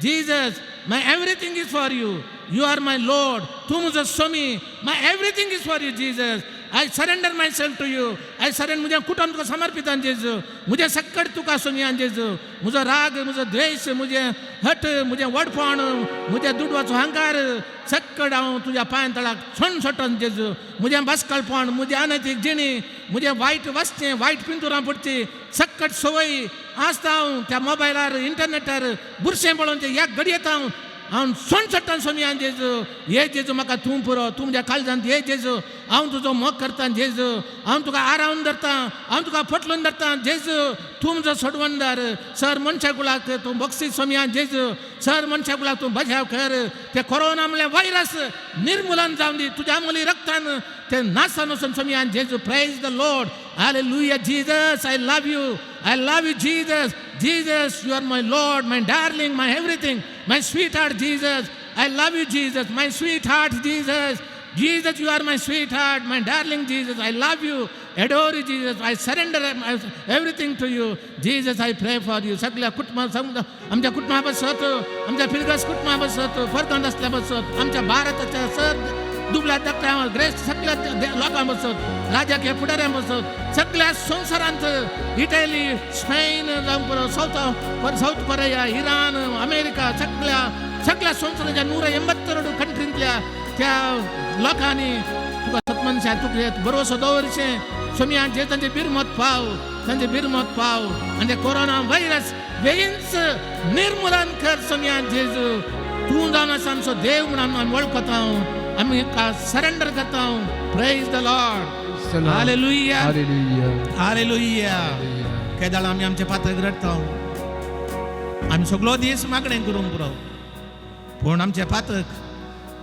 Jesus, my everything is for you. You are my Lord. तूं म्हजो स्वामी. My everything is for you, Jesus. I surrender myself to you. I surrender म्हजें कुटुंब तुका समर्पितान जेजू. म्हजें सक्कड तुका सोमयान जेजू. म्हजो राग, म्हजो द्वेश, म्हजें हट, म्हजें व्हडपण, म्हज्या दुडवाचो हंकार सक्कड हांव तुज्या पांयां तळाक सोण सोटन जेजू. म्हजें बसकळपण, म्हजें अनैतीक जिणी, म्हजें वायट वचचें, वायट पिंतुरां पडची सक्कट संवय आसता. हांव त्या मोबायलार, इंटरनेटार बुरशें पळोवन ते एक घडयेत हांव हांव सोण सोडटां सोमयान जेजू. हे जेजू, म्हाका तूं पुरो. तूं म्हज्या काळजांत हे जेजू. हांव तुजो मोग करता जेजू. हांव तुका आरावन धरता. हांव तुका पटलून धरता जेजू. तूं म्हजो सोडवणदार. सर मनशा कुळाक तूं बक्षी सोमयान जेजू. सर मनशा कुळाक तूं बचाव कर. ते कोरोना म्हणल्यार व्हायरस निर्मूलन जावन दी तुज्या मुली रक्तान. ते नासान वचून सोमयान जेजू. Praise the Lord. Hallelujah. Jesus, I love you. I love you, Jesus. Jesus, you are my Lord, my darling, my everything, my sweetheart. Jesus, I love you. Jesus, my sweetheart. Jesus, Jesus, you are my sweetheart, my darling. Jesus, I love you, adore you. Jesus, I surrender everything to you. Jesus, I pray for you. सगळ्या कुटुंबा, आमच्या कुटुंबा बसत, आमच्या फिरगस कुटुंबा बसत, फरदंड असल्या बसत, आमच्या भारताच्या सर दुबल्या धाकट्या ग्रेस सगळ्या लोकां बसत, राजाकीय फुडाऱ्यां बसत, सगळ्या संवसारांत, इटली, स्पेन जावं पुरो, south south Korea, Iran, America, सगळ्या सगळ्या संवसाराच्या 182 कंट्रींतल्या त्या लोकांनी तुका सतमनशा तुका भरोसो दवरचें सोमया. जे तांचे बिरमत पाव, तांचे बिरमत पाव आनी ते कोरोना व्हायरस बेगीनच निर्मूलन कर सोमया जेजू. तूं जावन आसा आमचो देव म्हणून आमी वळखता. आमी सरेंडर करता. Praise the Lord. Praise the Lord. Hallelujah. Hallelujah. Hallelujah. Hallelujah. केदाळ आमी आमच्या पात्राक रडटा. आमी सगलो दीस मागणें करूंक पुरो, पूण आमचे पातक,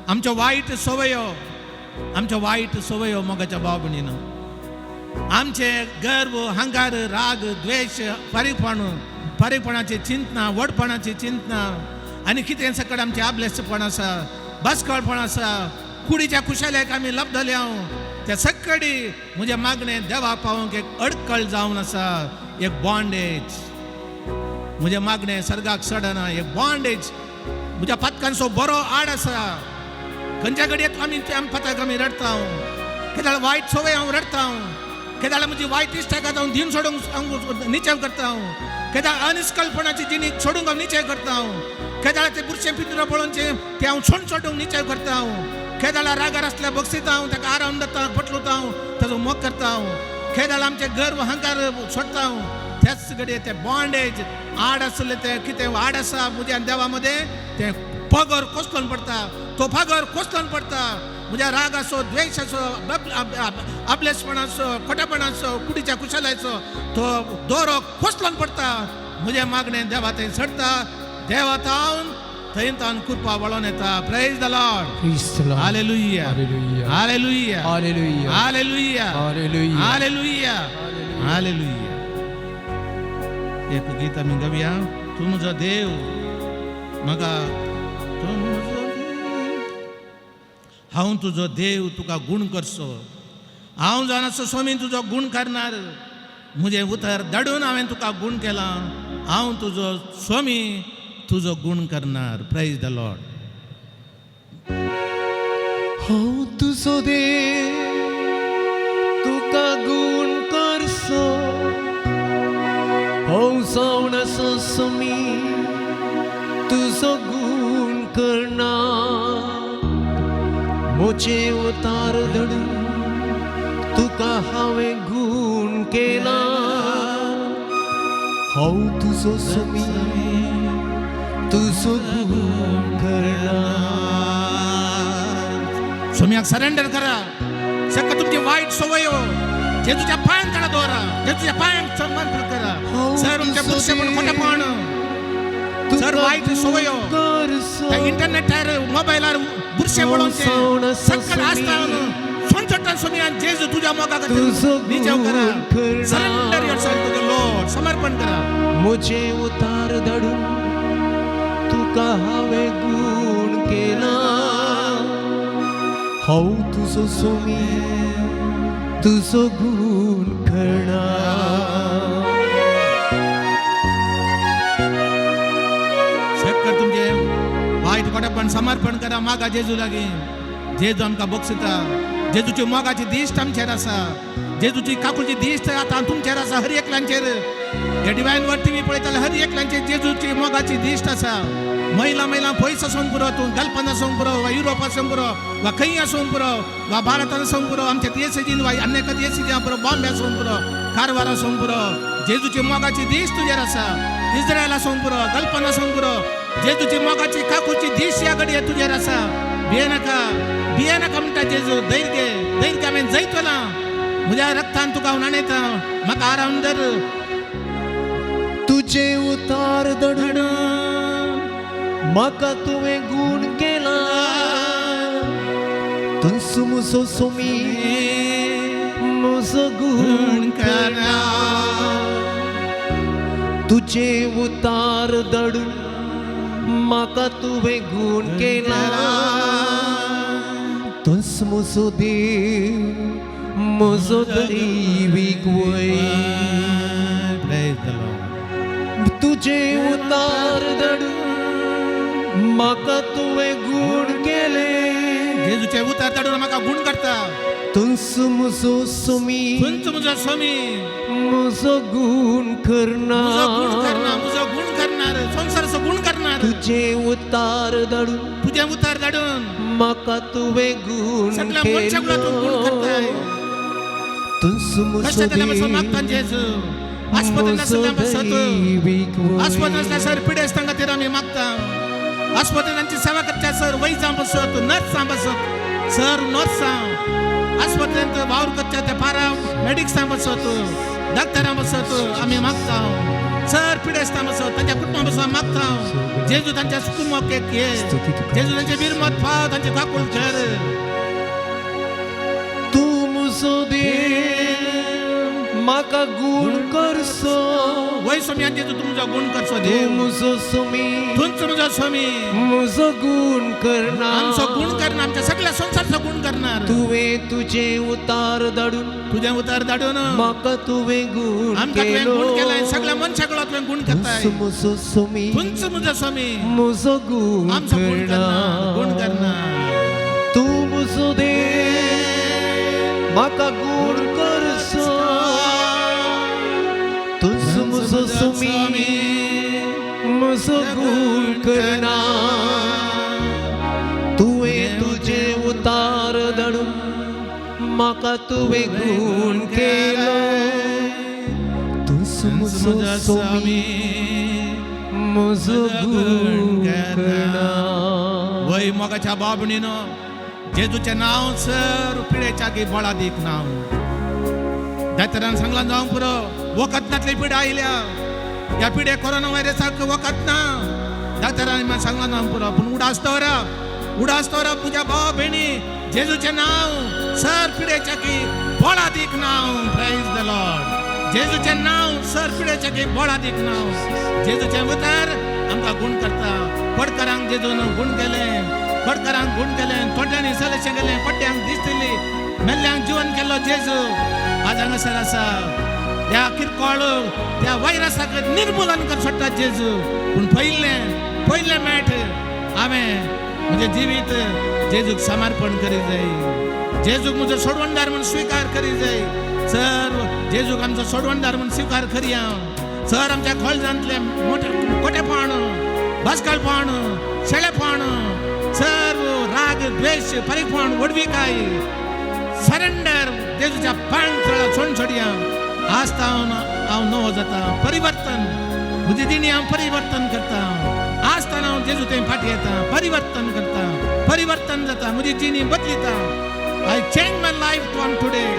आमच्यो वायट संवयो, आमच्यो वायट संवयो, मोगाच्या भाव भयणीन, आमचे गर्व, हंकार, राग, द्वेश, फारीकपण, फारीकपणाची चिंतना, व्हडपणाची चिंतना आनी कितें सकट आमचें आबलेसपण आसा, बसकळपण आसा, कुडीच्या खुशाल्याक आमी लब्धले. हांव त्या सक्कडी म्हजें मागणें देवा पावोवंक एक अडकळ जावन आसा, एक बॉन्डेज. म्हजें मागणें सर्गाक चडना, एक बॉन्डेज. म्हज्या पातकांचो बरो आड आसा. खंयच्या घडयेक आमी त्या पातक आमी रडटा. केदाळ वायट संवय हांव रडटा. केदाळ म्हजी वायट इश्टागत हांव दिन सोडूंक हांव निचेव करता. केदाळ अनिस्कलपणाची जिणी सोडूंक हांव निचेव करता. केदाळ ते बुरशें पिंजरा पळोवचें ते हांव सोड सोडूंक निचेव करता. केदाळा रागार आसल्यार बक्षिता हांव, ताका आराम जाता, पटलुता हांव, ताजो मोग करता हांव. केदाळ आमचे गर्व, अहंकार सोडटा हांव. त्याच घडये ते बॉन्डेज आड आसले, ते कितें आड आसा म्हज्या देवा मदें, ते पगर कोसलोन पडटा. तो पगर कोसलोन पडटा. म्हज्या रागाचो, द्वेशाचो, आपलेसपणाचो, खोटेपणाचो, कुडीच्या कुशलायचो तो दोरो कोसलोन पडटा. म्हजें मागणें देवा थंय चडटा. देवा तावन थंय तावन कृपा वळोन येता. Praise the Lord. Praise the Lord. Hallelujah. Hallelujah. Hallelujah. Hallelujah. Hallelujah. Hallelujah. Hallelujah. Hallelujah. एक गीत आमी गावया. तूं म्हजो देव म्हाका, तूं म्हजो देव, हांव तुजो देव, तुका गूण करचो. हांव जावन आसा स्वामी तुजो गूण करणार. म्हजें उतर धाडून हांवें तुका गूण केलां. हांव तुजो स्वामी, तुजो गूण करणार. Praise the Lord. हांव तुजो देव, तुका गूण करसो. हांव जावन आसा समी, तुजो गूण करना. म्हजें उतार धाडून तुका हांवें गूण केला. हांव तुजो समी, तुजो गूण करना. स्वाम्याक सरेंडर करा. सगळं तुमची वाईट सवय जे तुझ्या पायांत ताणा दवरा, जे तुझ्या पायांक समर्पण करा. सर तुमच्या बुरशेपण, खोटेपण, सर वाईट सवयो, त्या इंटरनेटार, मोबायलार बुरशे पळोवचे सगळं आसता. सोनचट्टान सोमियान जेजू तुझ्या मोगा तुजो निचेव करा. गूण करना. Surrender yourself to the Lord. समर्पण करा. म्हजें उतार धाडून तुका हांवें गूण केला. हांव तुजो सोमी, तुजो गूण करना. सगळं तुमचे वाईट खोटेपण समर्पण करा. मागा जेजू लागीं. जेजू आमकां बक्षिता. जेजूची मोगाची दिश्ट आमचेर आसा, जेजूची काकुळची दिश्ट आतां तुमचेर आसा. हर एकल्यांचेर हे डिवायन वर्ड टीव्ही पळयताले हर एकल्यांचेर जेजूची मोगाची दिश्ट आसा. महिला महिला पयस आसूंक पुरो, तूं गल्फान आसूंक पुरो वा युरोप आसूंक पुरो वा खंय आसूंक पुरो वा भारतान आसूंक पुरो, आमच्या देशाचीन वा अन्य एका देशाची पुरो, बॉम्बे आसूंक पुरो, कारवार आसूंक पुरो, जेजूची मोगाची दिश्ट तुजेर आसा. इस्रायल आसूंक पुरो, गल्फान आसूंक पुरो, जेजूची मोगाची काकुळची दिश्ट ह्या घडये तुजेर आसा. भिये नाका, भिये नाका म्हणटा जेजू. धैर्य घे, धैर्य, हांवें जैतला. म्हज्या रक्तान तुका हांव न्हाणयता, म्हाका आराम धर. तुजे उतार दडून म्हाका तुवें गूण केला. तूंच म्हजो सोमी, म्हजो गूण करना. तुजे उतार दडून म्हाका तुवें गूण केला. तूंच म्हजो देव, म्हजो दैवीक वय. Praise the Lord. तुजे उतार दडून म्हाका तुवें गूण केले. जेजूचे उतार धाडून म्हाका गूण करता. तूंच म्हजो सोमी, तूंच म्हजो स्वामी, म्हजो गूण करना. म्हजो गूण करना, म्हजो गूण करणार, संवसाराचो गूण करणार. तुजे उतार धाडून तुजें उतार धाडून म्हाका तुवें गूण सगळ्या मनशाक तूं गूण करताय. तूंच म्हजो कश्टांतल्यान आमी मागता जेजू. आस्पत्रेंत नासल्या आमी सत आस्पत्रेंत नासल्या सर पिडेस्तां खातीर आमी मागता. आस्पत्रेंत तांची सेवा करच्या सर वैजां बसत, नर्सां बसत, सर नर्सां, आस्पत्रेंत वावर करच्या त्या पारा मेडिक्सां बसत, डॉक्टरां बसत आमी मागता. सर पिडेस्तां बसत, तांच्या कुटुंबा बसत मागता. जेजू, तांच्या कुटुंबाक एक ये. जेजू, तांचे विरमत पाव, तांचे काकूळ कर. तूं म्हजो देव, म्हाका गूण करसो. वय स्वामी जेजू, तुमचो गूण करचो तूं देव. म्हजो सोमी, तूंच म्हजो स्वामी, म्हजो गूण करना. आमचो गूण करणार, आमच्या सगळ्या संवसाराचो गूण करणार. तुवें तुजें उतार धाडून तुजें उतार धाडून म्हाका तुवें गूण आमकां तुवें गूण केलाय. सगळ्या मनशाक तुवें गूण करताय. तूंच म्हजो सोमी, तूंच म्हजो स्वामी, म्हजो गूण आमचो गूण करणार, गूण करना. करणार. तूं म्हजो देव, म्हाका गूण करसो. तूंच म्हजो सोमी, म्हजो गूण करना. तुवें तुजें उतार धाडून म्हाका तुवें गूण केलो. तूंच म्हजो सोमी, म्हजो गूण करना. वय मोगाच्या बाबणीनो, जेजूचें नांव सर पिडेच्या की बळादीक नांव. दोतोरान सांगलां जावंक पुरो, वखद नातली पिडा आयल्या. ह्या पिडे कोरोना व्हायरसाक वखद ना. दोतोरान म्हाका सांगलां जावंक पुरो, पूण उडास दवरप, उडास दवरप तुज्या भाव भयणी, जेजूचें नांव सर पिडेच्या की बळादीक नांव. Praise the Lord. जेजूचें नांव सर पिडेच्या की बळादीक नांव. जेजूचें उतर आमकां गूण करता. पडकरांक जेजून गूण केलें, पडकरांक गूण केलें, थोड्यांनी सलेशें केलें, पड्ड्यांक दिसतली, मेल्ल्यांक जिवन केल्लो जेजू आज हांगासर आसा. त्या किरकोळ त्या व्हायरसाक निर्मूलन कर सोडटा जेजू. पूण पयलें पयलें मेट हांवें म्हजें जिवीत जेजूक समर्पण करी जाय. जेजूक म्हजो सोडवणदार म्हूण स्विकार करी जाय. सर जेजूक आमचो सोडवणदार म्हूण स्विकार करया. सर आमच्या खोलजांतले मोठे कोटेपण, बास्कलपण, शेळेपण, सर्व राग, द्वेष, परीपण, व्हडविकाय सरेंडर जेजूच्या पांय सोडून सोडया. आज हांव हांव नवो जाता. परिवर्तन म्हजी जिणी हांव परिवर्तन करता. आज हांव जेजू थंय फाटी येता, परिवर्तन करता, परिवर्तन जाता, म्हजी जिणी बदलिता. I change my life from today.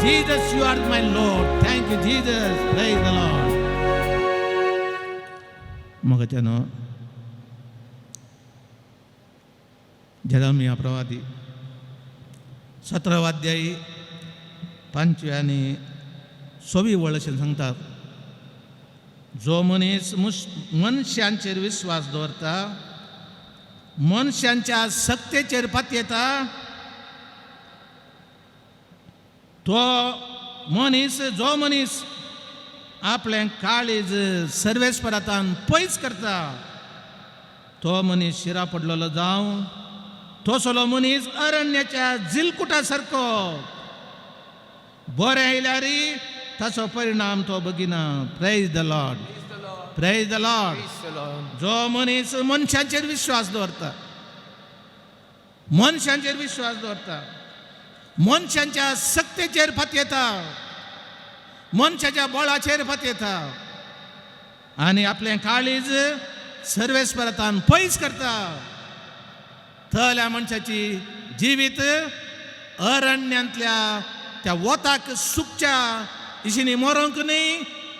Jesus, you are my Lord. Thank you, Jesus. Praise the Lord. मोगाच्यानो, जेरेमिया प्रवादी 17 अध्यायी 5वी आनी 6वी वळ अशें सांगतात, जो मनीस मनशांचेर विस्वास दवरता, मनशांच्या सक्तेचेर पातयेता, तो मनीस, जो मनीस आपलें काळीज सर्वेस्परातान पयस करता, तो मनीस शिरा पडलेलो जावं, तसलो मनीस अरण्याच्या जिलकुटा सारको बरें आयल्यार ताचो परिणाम तो बगिना. Praise the Lord, praise the Lord. जो मनीस मनशांचेर विश्वास दवरता, मनशांचेर विश्वास दवरता, मनशांच्या सक्तेचेर फातयता, मनशाच्या बळाचेर फातयता आनी आपलें काळीज सर्वेस्परातान पयस करता, थल्या मनशाची जिवीत अरण्यांतल्या त्या वताक सुकच्या तिशींनी मरोंक न्हय,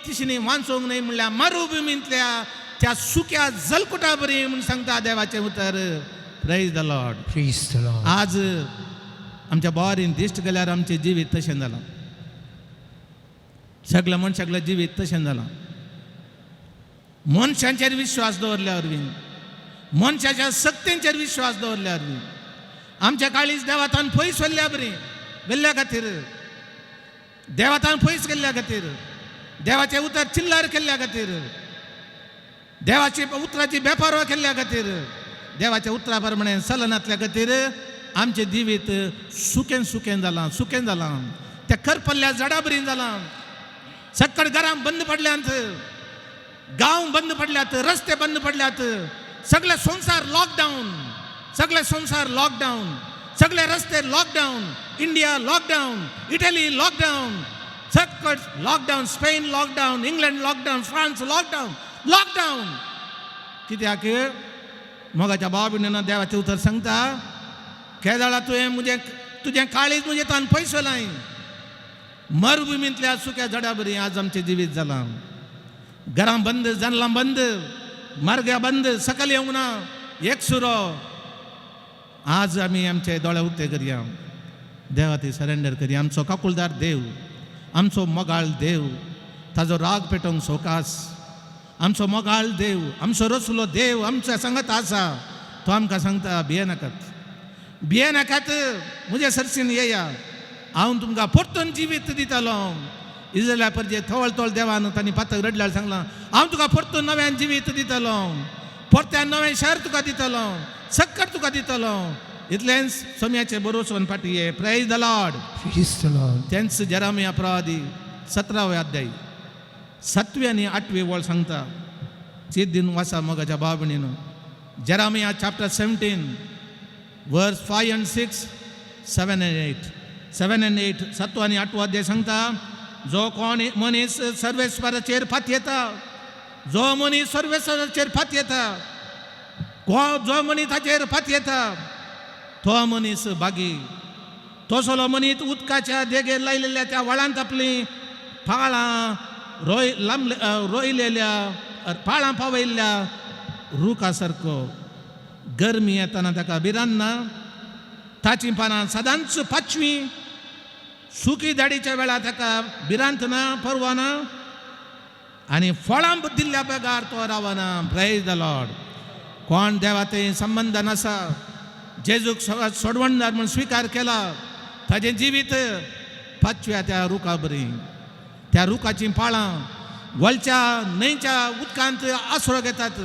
तिशींनी वांचोंक न्हय, म्हणल्यार मरुभुमींतल्या त्या सुक्या जलकुटा बरी म्हूण सांगता देवाचें उतर. Praise the Lord. Praise the Lord. आज आमच्या बोवारीन दिश्ट गेल्यार आमचें जिवीत तशें जालां. सगळ्या मनशाकलें जिवीत तशें जालां. मनशांचेर विश्वास दवरल्या वरवीं, मनशाच्या सक्तेंचेर विश्वास दवरल्या वरवीं आमच्या काळीज देवातान पयस व्हेल्ल्या बरी व्हेल्ल्या खातीर, देवातान पयस केल्ल्या खातीर, देवाचें उतर चिल्लार केल्ल्या खातीर, देवाची उतराची बेपारवा केल्ल्या खातीर, देवाच्या उतरा प्रमाणे चलनातल्या खातीर आमचें जिवीत सुकें सुकें जालां, सुकें जालां. त्या करपल्ल्या झाडा बरी जालां. सक्कड घरां बंद पडल्यांत, गांव बंद पडल्यात, रस्ते बंद पडल्यात, सगळे संवसार लॉकडावन, सगळे संवसार लॉकडावन, सगळे रस्ते lockdown, India lockdown, Italy lockdown, सक्कड lockdown, Spain lockdown, England lockdown, France lockdown, lockdown. कित्याक मोगाच्या भावा भयणीनो देवाचें उतर सांगता, केदळा तुवें म्हजें तुजें काळीज म्हजें तान पयसो लाय. मरुभुमींतल्या सुक्या झाडा बरी आज आमचें जिवीत जालां. घरां बंद, जनेलां बंद, मार्गा बंद, सकयल येवंक ना एक सुरो. आज आमी आमचे दोळे उक्ते करया, देवा ती सरेंडर करया. आमचो काकुलदार देव, आमचो मोगाळ देव, ताजो राग पेटोवंक सोकास. आमचो मोगाळ देव, आमचो रसलो देव आमच्या सांगत आसा. तो आमकां सांगता, भिये नाकात, भिये नाकात, म्हज्या सरसीन येया, हांव तुमकां परतून जिवीत दितलो. इजरायला परजे थवळ थवळ देवान तांणी पातक रडल्यार सांगलां, हांव तुका परतून नव्यान जिवीत दितलो, परत्यान नवें शहर तुका दितलो, सक्कड तुका दितलो. इतलेंच सोम्याचें बरोसवन फाटी ये. Praise the Lord. Praise the Lord. तेंच जेरामिया प्रवादी 17वे अध्याय 7वी आनी 8वी वळ सांगता. चीत दिन वाचा मोगाच्या भाव भयणीनो. Jeremiah chapter 17 verse 5 and 6, 7 and 8, 7 and 8. सातवो आनी आठवो अध्याय सांगता, जो कोण मनीस सर्वेस्वराचेर फातयेता, जो मनीस सर्वेस्वराचेर फातयेता, जो मनीस ताचेर फातयेता तो मनीस बागी. तसलो मनीस उदकाच्या देगेर लायलेल्या त्या व्हाळांत आपलीं पाळां रोय लांबले रोयलेल्या पाळां पावयल्ल्या रुखा सारको. गरमी येताना ताका भिरांत ना, ताचीं पानां सदांच पाचवी. सुकी दाडीच्या वेळार ताका भिरांत ना, परवा ना आनी फळां दिल्ल्या बगार तो रावना. Praise the Lord. कोण देवा ते संबंदान आसा, जेजूक सोडवणदार म्हूण स्विकार केला, ताजें जिवीत पाचव्या त्या रुखा बरी. त्या रुखाचीं पाळां वळच्या न्हंयच्या उदकांत आसरो घेतात,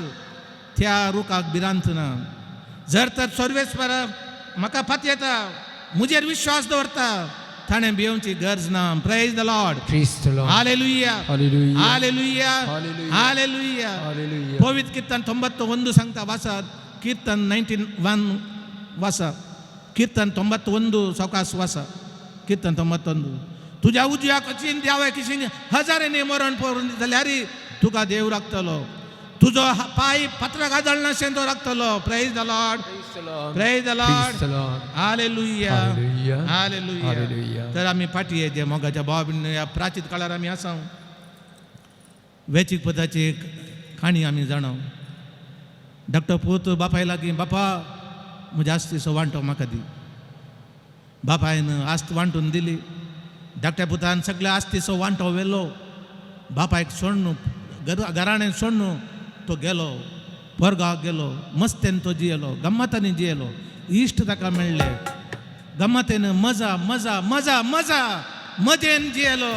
त्या रुखाक भिरांत ना. जर तर सर्वेस्पर म्हाका पातयेता, म्हजेर विश्वास दवरता, ताणें भियोवची गरज ना. Praise the Lord. Praise the Lord. Hallelujah. Hallelujah. Hallelujah. Hallelujah. Hallelujah. Hallelujah. पवित्र कीर्तन 91 सांगता, वाचा. कीर्तन 91 वाचा. कीर्तन 91 सवकास वाचा. कीर्तन 91. तुज्या उजव्या कशीन देवा किशीन हजारांनी मरण पडून जाल्यार तुका देव राखतलो. तुजो पाय फातराक आदळनाशें तो राखतलो. Praise the Lord. Praise the Lord. Praise the Lord. Praise the Lord. Hallelujah. Hallelujah. Hallelujah. Hallelujah. तर आमी फाटी जे मोगाच्या भावा भयणींनो, ह्या प्राचीन काळार आमी आसा. वेचीक पदाची एक काणी आमी जाणा. धाकटो पूत बापाय लागीं, बापा म्हज्या आस्तीचो वांटो म्हाका दी. बापायन आस्त वांटून दिली. धाकट्या पुतान सगळ्या आस्तीचो वांटो व्हेलो. बापायक सोडून, घराणें सोडून तो गेलो, परगांवाक गेलो. मस्तेन तो जियेलो, गम्मतांनी जियेलो. इश्ट ताका मेळ्ळे, गम्मतेन मजा मजा मजा मजा मजेन जियेलो.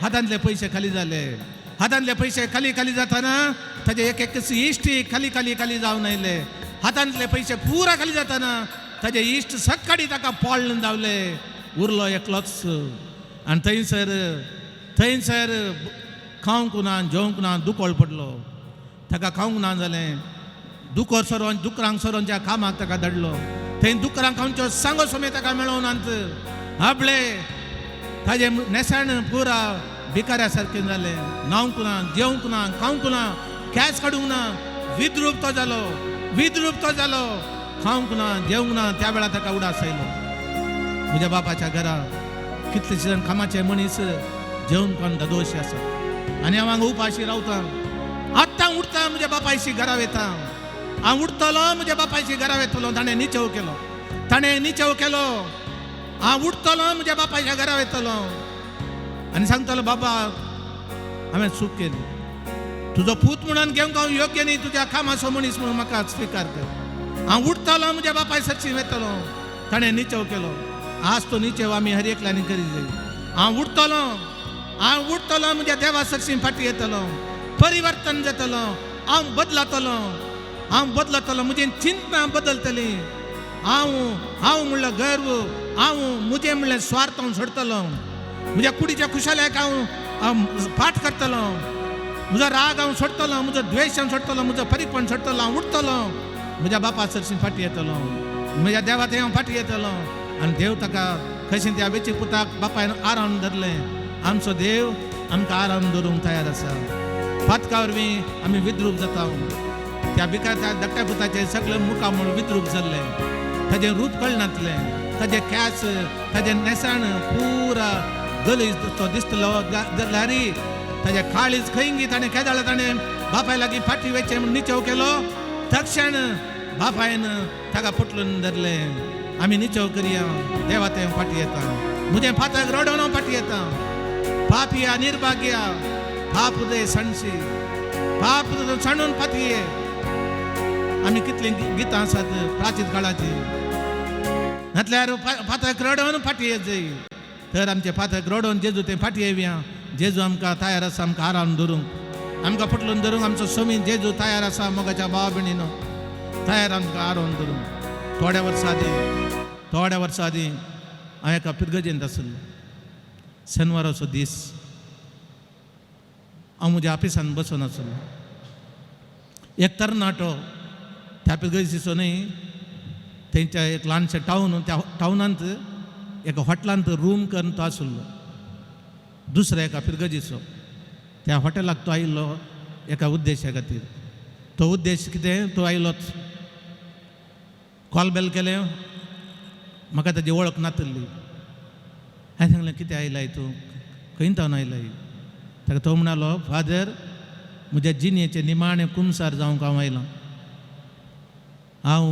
हातांतले पयशे खाली जाले. हातांतले पयशे खाली खाली जाताना ताजे एक एक इश्टी खाली खाली खाली जावन आयले. हातांतले पयशे पुरा खाली जाताना ताजे इश्ट सकाळी ताका पळून धांवले, उरलो एकलोच. आनी थंयसर थंयसर खावंक ना जेवंक ना, दुकळ पडलो. ताका खावंक ना जालें. दुकर सरोन दुकरांक सरोन त्या कामाक ताका धाडलो. थंय दुकरांक खावच्यो सांगो सोमे ताका मेळोनात. आपले ताजें न्हेसण पुरा भिकाऱ्या सारकें जालें. न्हावंक ना, जेवंक ना, खावंक ना, कॅस काडूंक ना. विद्रूप तो जालो, विद्रूप तो जालो. खावंक ना, जेवंक ना. त्या वेळार ताका उडास आयलो, म्हज्या बापाच्या घरा कितलेशे जाण कामाचे मनीस जेवण खावन दादोशी आसा आनी हांव हांगा उपाशी रावता. आत्तां उठता, म्हज्या बापायशी घरा वयता. हांव उठतलो, म्हज्या बापायशी घरा वयतलो. ताणें निचेव केलो, ताणें निचेव केलो. हांव उठतलो, म्हज्या बापायच्या घरा वयतलो आनी सांगतलो, बाबा, हांवें चूक केली. तुजो पूत म्हणून घेवंक हांव योग्य न्ही. तुज्या कामाचो मनीस म्हणून म्हाका स्विकार कर. हांव उठतलो, म्हज्या बापाय सरशी वयतलो. ताणें निचेव केलो. आज तो निचेव आमी हर एकल्यांनी करीत जाय. हांव उठतलो, हांव उठतलो, म्हज्या देवा सरशी फाटी येतलो, परिवर्तन जातलो. हांव बदलतलो, हांव बदलतलो. म्हजी चिंतना बदलतली. हांव हांव म्हणल्यार गर्व, हांव म्हजें म्हणल्यार स्वार्थ हांव सोडतलो. म्हज्या कुडीच्या खुशाल्याक हांव हांव फाट करतलो. म्हजो राग हांव सोडटलो, म्हजो द्वेश हांव सोडटलो, म्हजो परीपण सोडटलो. हांव उठतलो, म्हज्या बापा सरशी फाटी येतलो, म्हज्या देवा थंय हांव फाटी येतलो. आनी देव ताका कशें त्या वेची पुताक बापायन आराम धरलें, आमचो देव आमकां आराम दवरूंक तयार आसा. पातका वरवीं आमी विद्रूप जाता. त्या भिकार त्या धाकट्या पुताचें सगळें मुखामळ विद्रूप जाल्लें. ताजें रूप कळनातलें. ताजें कॅस, ताजें न्हेसण पुरा गलीज तो दिसतलो जाल्यार ताजें काळीज खंय ताणें केदाळ ताणें बापाय लागीं फाटी वयचें म्हूण निचेव केलो. तक्षण बापायन ताका पोटलून धरलें. आमी निचेव करया, देवा थंय फाटी येता. म्हजें फातक रडोन हांव फाटी येता. पापया निर्भाग्या, पाप दे सणशी, पाप सणून पातये. आमी कितलीं गितां आसात प्राचीन काळाची. नातल्यार फातक रडोवन फाटी येत जाय. तर आमचे फातक रडोवन जेजू ते फाटी येवया. जेजू आमकां तयार आसा आमकां आराम धरूंक, आमकां पोटलून धरूंक. आमचो सोमी जेजू तयार आसा. मोगाच्या भावा भयणीनो, तयार आमकां आरोवन धरूंक. थोड्या वर्सां आदीं, थोड्या वर्सां आदीं हांव एका पिरगजेंत आसलो. शेनवाराचो दीस. हांव म्हज्या ऑफिसान बसून आसलो. एक तरणाटो त्या पिरगजेचो न्हय, थंयच्या एक ल्हानशें टावन, त्या टावनांत एका हॉटेलांत रूम करून तो आसलो. दुसऱ्या एका फिरगजीचो. त्या हॉटेलाक तो आयिल्लो एका उद्देशा खातीर. तो उद्देश कितें, तो आयलोच. कॉल बेल केलें. म्हाका ताजी वळख नातल्ली. हांवें सांगलें, कितें आयलाय तूं, खंय तावन आयलाय? ताका तो म्हणालो, फादर, म्हज्या जिणेचें निमाणें कुमसार जावंक हांव आयलां. हांव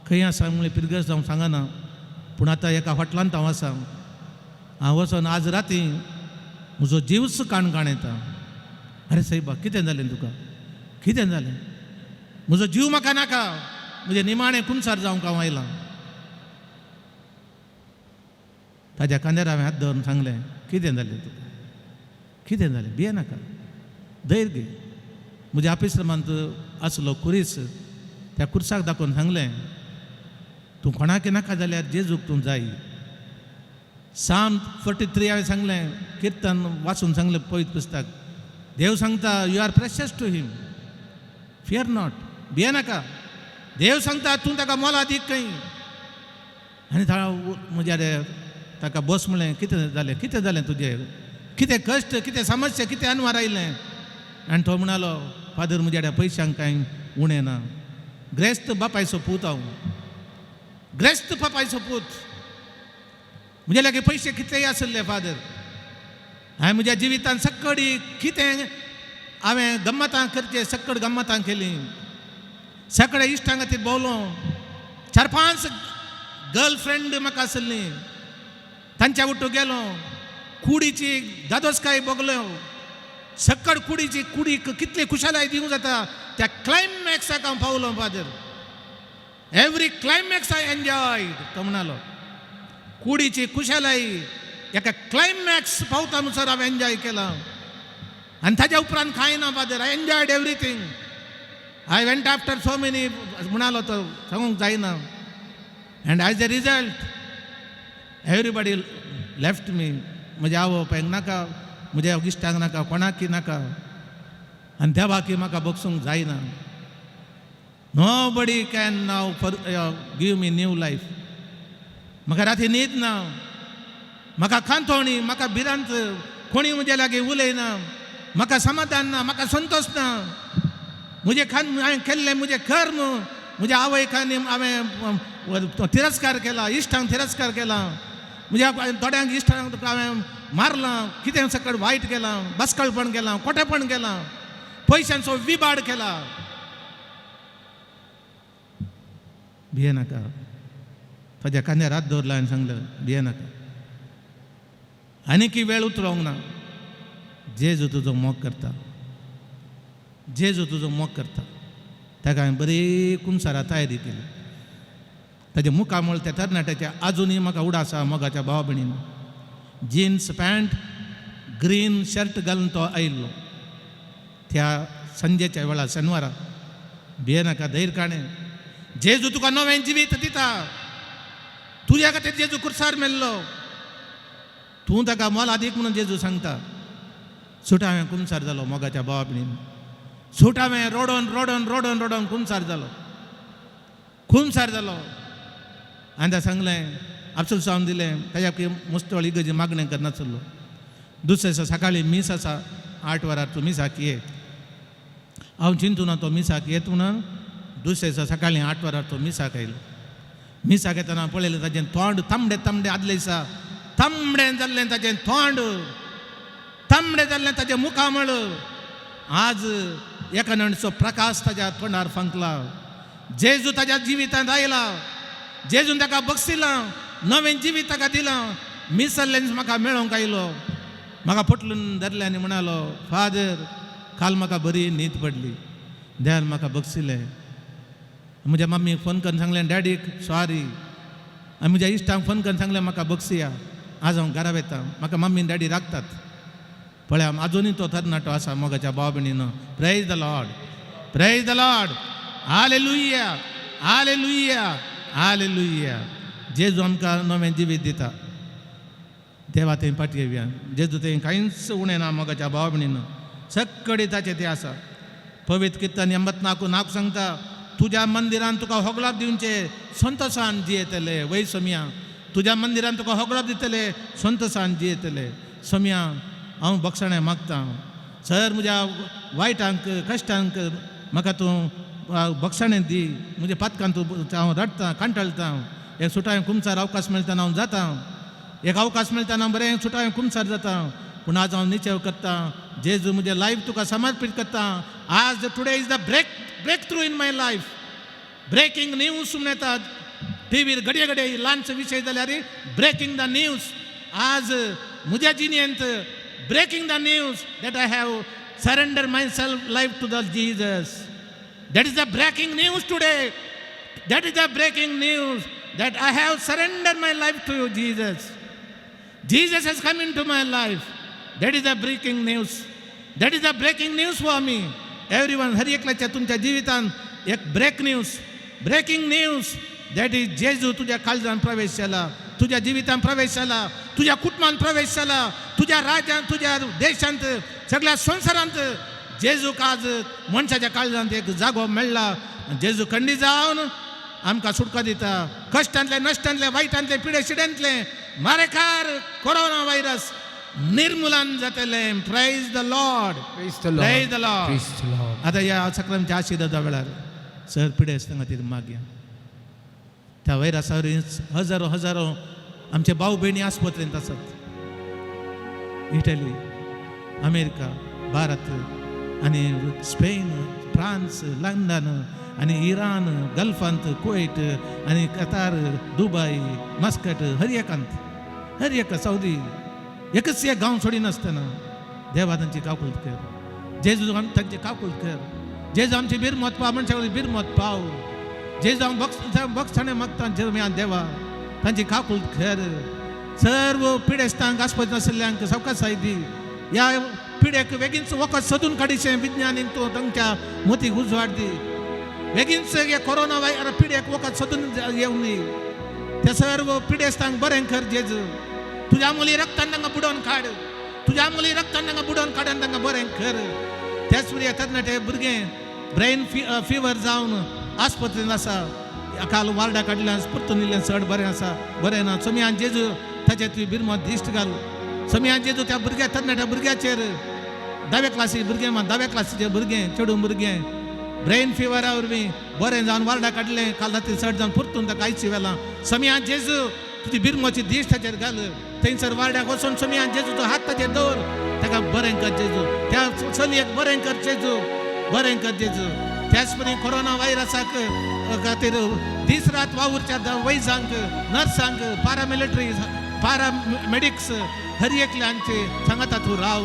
खंय आसा म्हणलें पिरगज हांव सांगना, पूण आतां एका हॉटेलांत हांव आसा. हांव वचोन आज राती म्हजो जीवच काणकाण येता. अरे सायबा, कितें जालें तुका, कितें जालें? म्हजो जीव म्हाका नाका, म्हजें निमाणें कुमसार जावंक हांव आयलां. ताज्या खांद्यार हांवें हात दवरून सांगलें, कितें जालें तुका, कितें जालें? भिये नाका, धैर्य घे. म्हज्या ऑफिसरांत आसलो कुरीस, त्या कुर्साक दाखोवन सांगलें, तूं कोणाक नाका जाल्यार जेजूक तूं जाय. साम 43 हांवें सांगलें, किर्तन वाचून सांगलें पवित्र पुस्तक. देव सांगता, you are precious to him, fear not. भिये नाका. देव सांगता, तूं ताका मोलादीक खंय. आनी म्हज्या ताका बस म्हणलें, कितें जालें, कितें जालें तुजें, कितें कश्ट, कितें समस्या, कितें अनवार आयलें? आनी तो म्हणालो, फादर, म्हज्या कडेन पयशांक कांय उणें ना. ग्रेस्त बापायचो पूत हांव, ग्रेस्त बापायचो पूत. म्हजे लागीं पयशे कितलेय आशिल्ले फादर. हांवें म्हज्या जिवितान सक्कडी कितें हांवें गम्मतां करचें, सक्कड गम्मतां केली. सगळ्या इश्टां खातीर भोंवलो. चार पांच गर्लफ्रेंड म्हाका आशिल्ली, तांच्या वट्टू गेलो. कुडीची दादोसकाय भोगलो. सक्कड कुडीची, कुडीक कितली खुशालाय दिवंक जाता त्या क्लायमॅक्साक हांव पावलो father. Every climax I enjoy. तो म्हणालो, कुडीची खुशालाय एका क्लायमॅक्स पावता म्हणसर हांवें एन्जॉय केला आनी ताज्या उपरांत कांय ना father. I enjoyed everything. I went after so many, म्हणालो तो, सांगूंक जायना. And as a result, everybody left me. म्हज्या आवय बापायक नाका, म्हज्या इश्टांक नाका, कोणाकी नाका, आनी देवाकी म्हाका बगसूंक जायना. Nobody can now for give me new life. म्हाका राती न्हीद ना, म्हाका खांतोणी, म्हाका भिरांत, कोणी म्हज्या लागीं उलयना, म्हाका समाधान ना, म्हाका संतोश ना. म्हजें खान हांवें केल्लें म्हजें कर्म, म्हज्या आवयक आनी हांवें तिरस्कार केला, इश्टांक तिरस्कार केला, म्हज्या थोड्यांक इश्टांक हांवें मारलां, कितें सकट वायट केलां, बसकळपण केलां, खोटेपण केलां, पयशांचो विबाड केला. भिये नाका. ताज्या खांद्यार हात दवरला आनी सांगलें, भिये नाका, आनीक वेळ उतरोंक ना. जेजू तुजो मोग करता, जेजू तुजो मोग करता. ताका हांवें बरी कुमसारा तयारी केली. ताच्या मुखामळ त्या तरणाट्याच्या अजुनूय म्हाका उडास आसा. मोगाच्या भावा भयणीन, जिन्स पॅन्ट, ग्रीन शर्ट घालून तो आयिल्लो त्या संजेच्या वेळार, शेनवारा. भिये नाका, धैर्य काणें, जेजू तुका नवें जिवीत दिता. तुज्या खातीर जेजू कुर्सार मेल्लो, तूं ताका मोलादीक म्हणून जेजू सांगता. सुट हांवें कुमसार जालो. मोगाच्या भावा भयणीन, सुट हांवें रडोन रडोन रडोन रडोन कुमसार जालो, कुमसार जालो. आनी ताका सांगलें, आबसुलसांव दिलें. ताज्या मुस्तळ इगर्जी मागणें करनासलो. दुसऱ्या दिसा सकाळीं मीस आसा, 8 वरार, तूं मिसाक ये. हांव चिंतूना तो मिसाक येत म्हणून. दुसऱ्या दिसा सकाळीं 8 वरार तो मिसाक आयलो. मिसाक येतना पळयलें, ताजें तोंड तांबडें तांबडें. आदले दिसा तांबडें जाल्लें ताजें तोंड, तांबडें जाल्लें ताजें मुखामळ. आज एका नणचो प्रकाश ताज्या तोंडार फांकला. जेजू ताज्या जिवितांत आयला. जेजून ताका बक्षिलां, नवें जिवीत ताका दिलां. मिसल्ल्यान म्हाका मेळोंक आयलो. म्हाका पोटलून धरलें आनी म्हणालो, फादर, काल म्हाका बरी न्हीद पडली, देवान म्हाका बक्षिलें. म्हज्या मम्मीक फोन करून सांगलें, डॅडीक सॉरी. आनी म्हज्या इश्टांक फोन करून सांगलें, म्हाका बक्षिया, आज हांव घरा वता, म्हाका मम्मी डॅडी राखतात. पळय, अजुनूय तो तरणाटो आसा. मोगाच्या भाव भयणीनो, Praise the Lord, praise the Lord. Hallelujah, hallelujah, hallelujah. जेजू आमकां नवें जिवीत दिता. देवा थंय फाटी येवया. जेजू थंय कांयच उणें ना. मोगाच्या भाव भयणीनो, सगळे ताचें तें आसा. पवित्र किर्तन 84:4 सांगता, तुज्या मंदिरान तुका होगळाप दिवचे संतोशान जियेतले. वय सोमया, तुज्या मंदिरान तुका होगळाप दितले, संतोशान जियेतले. सोमया, हांव बक्षणें मागता सर, म्हज्या वायटांक कश्टांक म्हाका तूं बक्षणें दी. म्हज्या पातकान तूं हांव रडटा, कांटाळटा. एक सुटावें कुमसार अवकाश मेळटा, हांव जाता. एक अवकाश मेळटा, बरें सुटावें कुमसार जाता. पूण आज हांव निश्चय करता, जेजू, म्हजें लायफ तुका समर्पीत करता आज. Today is the breakthrough in my life. Breaking news म्हण येतात टिवीर. घडये घडये ल्हानसो विशय जाल्यार ब्रेकींग the news. आज म्हज्या जिणेंत breaking the news that I have surrender myself life to the Jesus. That is the breaking news today. That is the breaking news that I have surrender my life to you, Jesus. Jesus has come into my life. That is the breaking news. That is the breaking news for me. Everyone, हर एकल्याच्या तुमच्या जिवितांत एक break news, breaking news, that is जेजू तुझ्या काळजान प्रवेश केला, तुझ्या जिवितांत प्रवेश केला, तुझ्या कुटुंबात प्रवेश केला, तुझ्या राज्यांत, तुझ्या देशांत, सगळ्या संवसारांत जेजूक आज मनशाच्या काळजांत एक जागो मेळ्ळा. जेजू खंडी जावन आमकां सुटका दिता. कश्टांतले, नश्टांतले, वायटांतले, पिडे शिड्यांतले, मारेकार कोरोना व्हायरस निर्मूलन जातलें. Praise the Lord. Praise the Lord. Praise the Lord. Praise the Lord. आता ह्या सक्रमच्या आशिर्वादा वेळार सर पिडेस्तां खातीर मागया. त्या व्हायरसा हजारो हजारो आमचे भाव भयणी आस्पत्रेंत आसात. इटली, अमेरिका, भारत आनी स्पेन, फ्रांस, लंडन आनी इराण, गल्फांत, कुवेट आनी कतार, दुबय, मस्कट, हर एकांत, हर एक, सौदी, एकच एक गांव सोडिनासतना. देवा, तांची काकुळट कर. जेजू, तांची काकुळट कर. जेजू, आमची बिरमत पाव, मनशा बिरमत पाव. जेजू, हांव बक्स बक्षाणे मागता. जेजू देवा, तांची काकुळट कर. सर्व पिडेस्तांक, आस्पत नाशिल्ल्यांक सवकासाय दी. ह्या पिडेक बेगीनच वखद सोदून काडीचें विज्ञानीक तूं तांच्या मोतीक उजवाड दी. बेगीनच हे कोरोना व्हायरस पिडेक वखद सोदून येवनी. त्या सर्व पिडेस्तांक बरें कर जेजू. तुज्या मुली रक्तान तांकां बुडोवन काड, तुज्या मुली रक्तान तांकां बुडोवन काड आनी तांकां बरें कर. त्याच वरी तरणाटे भुरगे ब्रेन फिवर जावन आस्पत्रेंत आसा, काल वार्डा काडल्यान परतून इल्लें चड बरें आसा, बरें ना. सोमयान जेजू ताचेर तुवें बिरमत दिश्ट घाल. सोमयान जेजू त्या भुरग्या तरणाट्या भुरग्याचेर, धाव्या क्लासी भुरगें, धाव्या क्लासीचे भुरगें, चेडूं भुरगें ब्रेन फिवरा वरवीं बरें जावन वार्डा काडलें, काल राती चड जावन परतून ताका आयसी व्हेलां. सोमयान जेजू तुजी बिरमोची दिश्ट ताचेर घाल. थंयसर वार्डाक वचून सोमयान जेजू तो हात ताचेर दवर, ताका बरें कर जेजू. त्या चलयेक बरें कर जेजू, बरें कर जेजू. त्याच परी कोरोना व्हायरसाक खातीर दीस रात वावुरच्या वैजांक, नर्सांक, पारामिलिटरी, पारामेडिक्स हर एकल्यांचे सांगता तूं राव,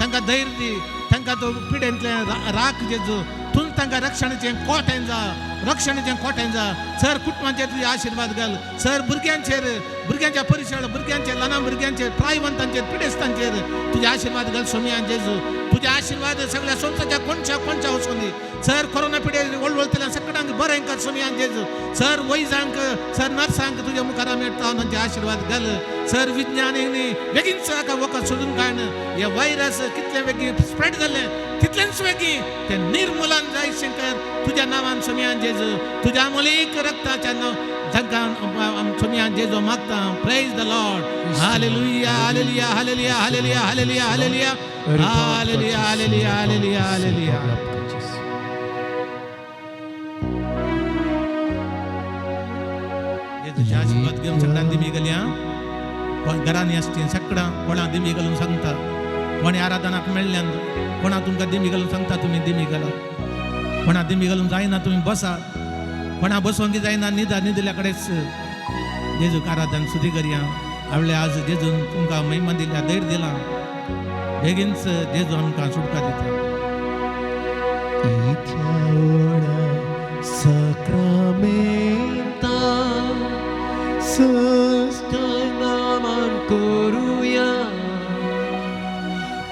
तांकां धैर्य दी, तांकां तूं पिडेंतलें राख जेजू. तूं तांकां रक्षणाचें कोटें जा, रक्षणाचें कोटें जा. सर कुटुंबाचेर तुजे आशिर्वाद घाल. सर भुरग्यांचेर, भुरग्यांच्या परिसर, भुरग्यांचेर, ल्हान भुरग्यांचेर, प्रायवंतांचेर, पिडेस्तांचेर तुजे आशिर्वाद घाल सोमयान जेजू. तुजे आशिर्वाद सगळ्या संवसाराच्या कोणच्या कोणच्या वचून दी. सर कोरोना पिडे वळवळतल्या सगळ्यांक बरें कर सोमयान जेजू. सर वैजांक, सर नर्सांक तुज्या मुखार आमी तांचे आशिर्वाद घाल. सर विज्ञानी बेगीन हाका वखद सोदून काडून हे व्हायरस कितले बेगीन स्प्रेड जालें तितलेंच बेगीन ते निर्मूलन जाय शंकर तुज्या नांवान सोमयान जेजू. तुज्या मुलीक रक्ताच्या नांव तांकां सोमयान जेजू मागता. Praise the Lord. Hallelujah, hallelujah, hallelujah, hallelujah, hallelujah, hallelujah, hallelujah, hallelujah, hallelujah, hallelujah. जेजूचे आशिर्वाद घेवन सगळ्यां दिमी घालया. घरांनी आसची सगळ्यां कोणा दिमी घालून सांगता, कोणी आराधनाक मेळ्ळ्यान कोणा तुमकां दिमी घालून सांगता तुमी दिमी घाला. कोणा दिमी घालून जायना तुमी बसा, कोणा बसोंक जायना न्हिदा, न्हिदिल्या कडेच जेजूक आराधन सुदी करया. आवडले आज जेजून तुमकां महिमा दिल्या, धैर्य दिलां, बेगीनच जेजू आमकां सुटका दिता. साक्रामेंता सष्टांगमान करूया,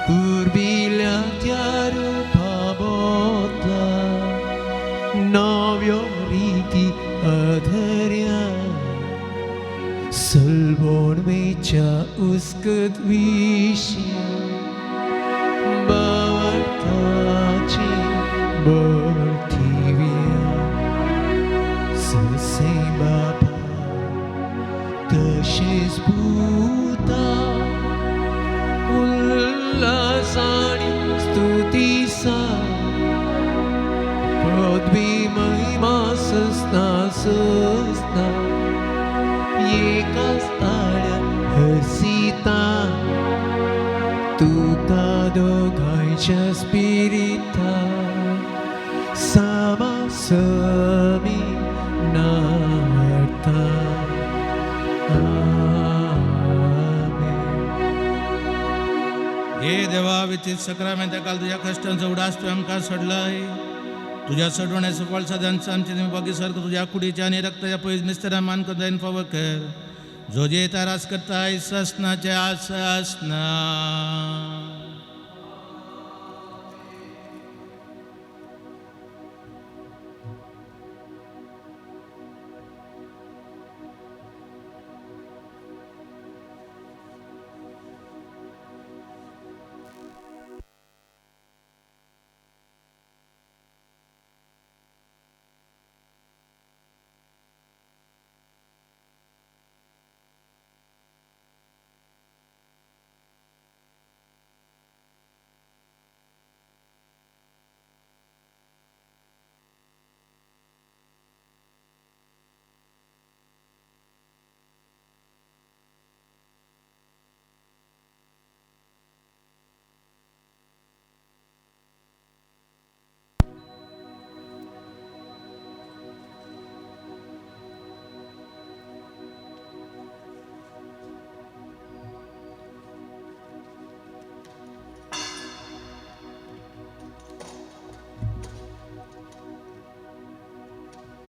पुर्विल्ल्या त्या रुपा बदला नव्यो रिती अधर्या, सलवणवेच्या उस्कत विशीं भावार्थाची बळथिव्या, ससे बापा तशेंच पुता उल्हासानी स्तुती सा, पदवी महिमा सस्ना सस्ना एकाच ताळ्या हसिता, तुका दोगांयच्या स्पिरिता सामा समी नाडता. आमेन. हे देवा, विचित सक्रामेंता काल तुज्या कश्टांचो उडास तूं आमकां सोडलाय. तुज्या सोडवण्याचो फळ सादांचो आमचे तुमी बागी सारको तुज्या कुडीच्या आनी रक्ताच्या पयस मिस्तरा मान करून फावो कर, जो जे रास करताय ससनाचे आसना.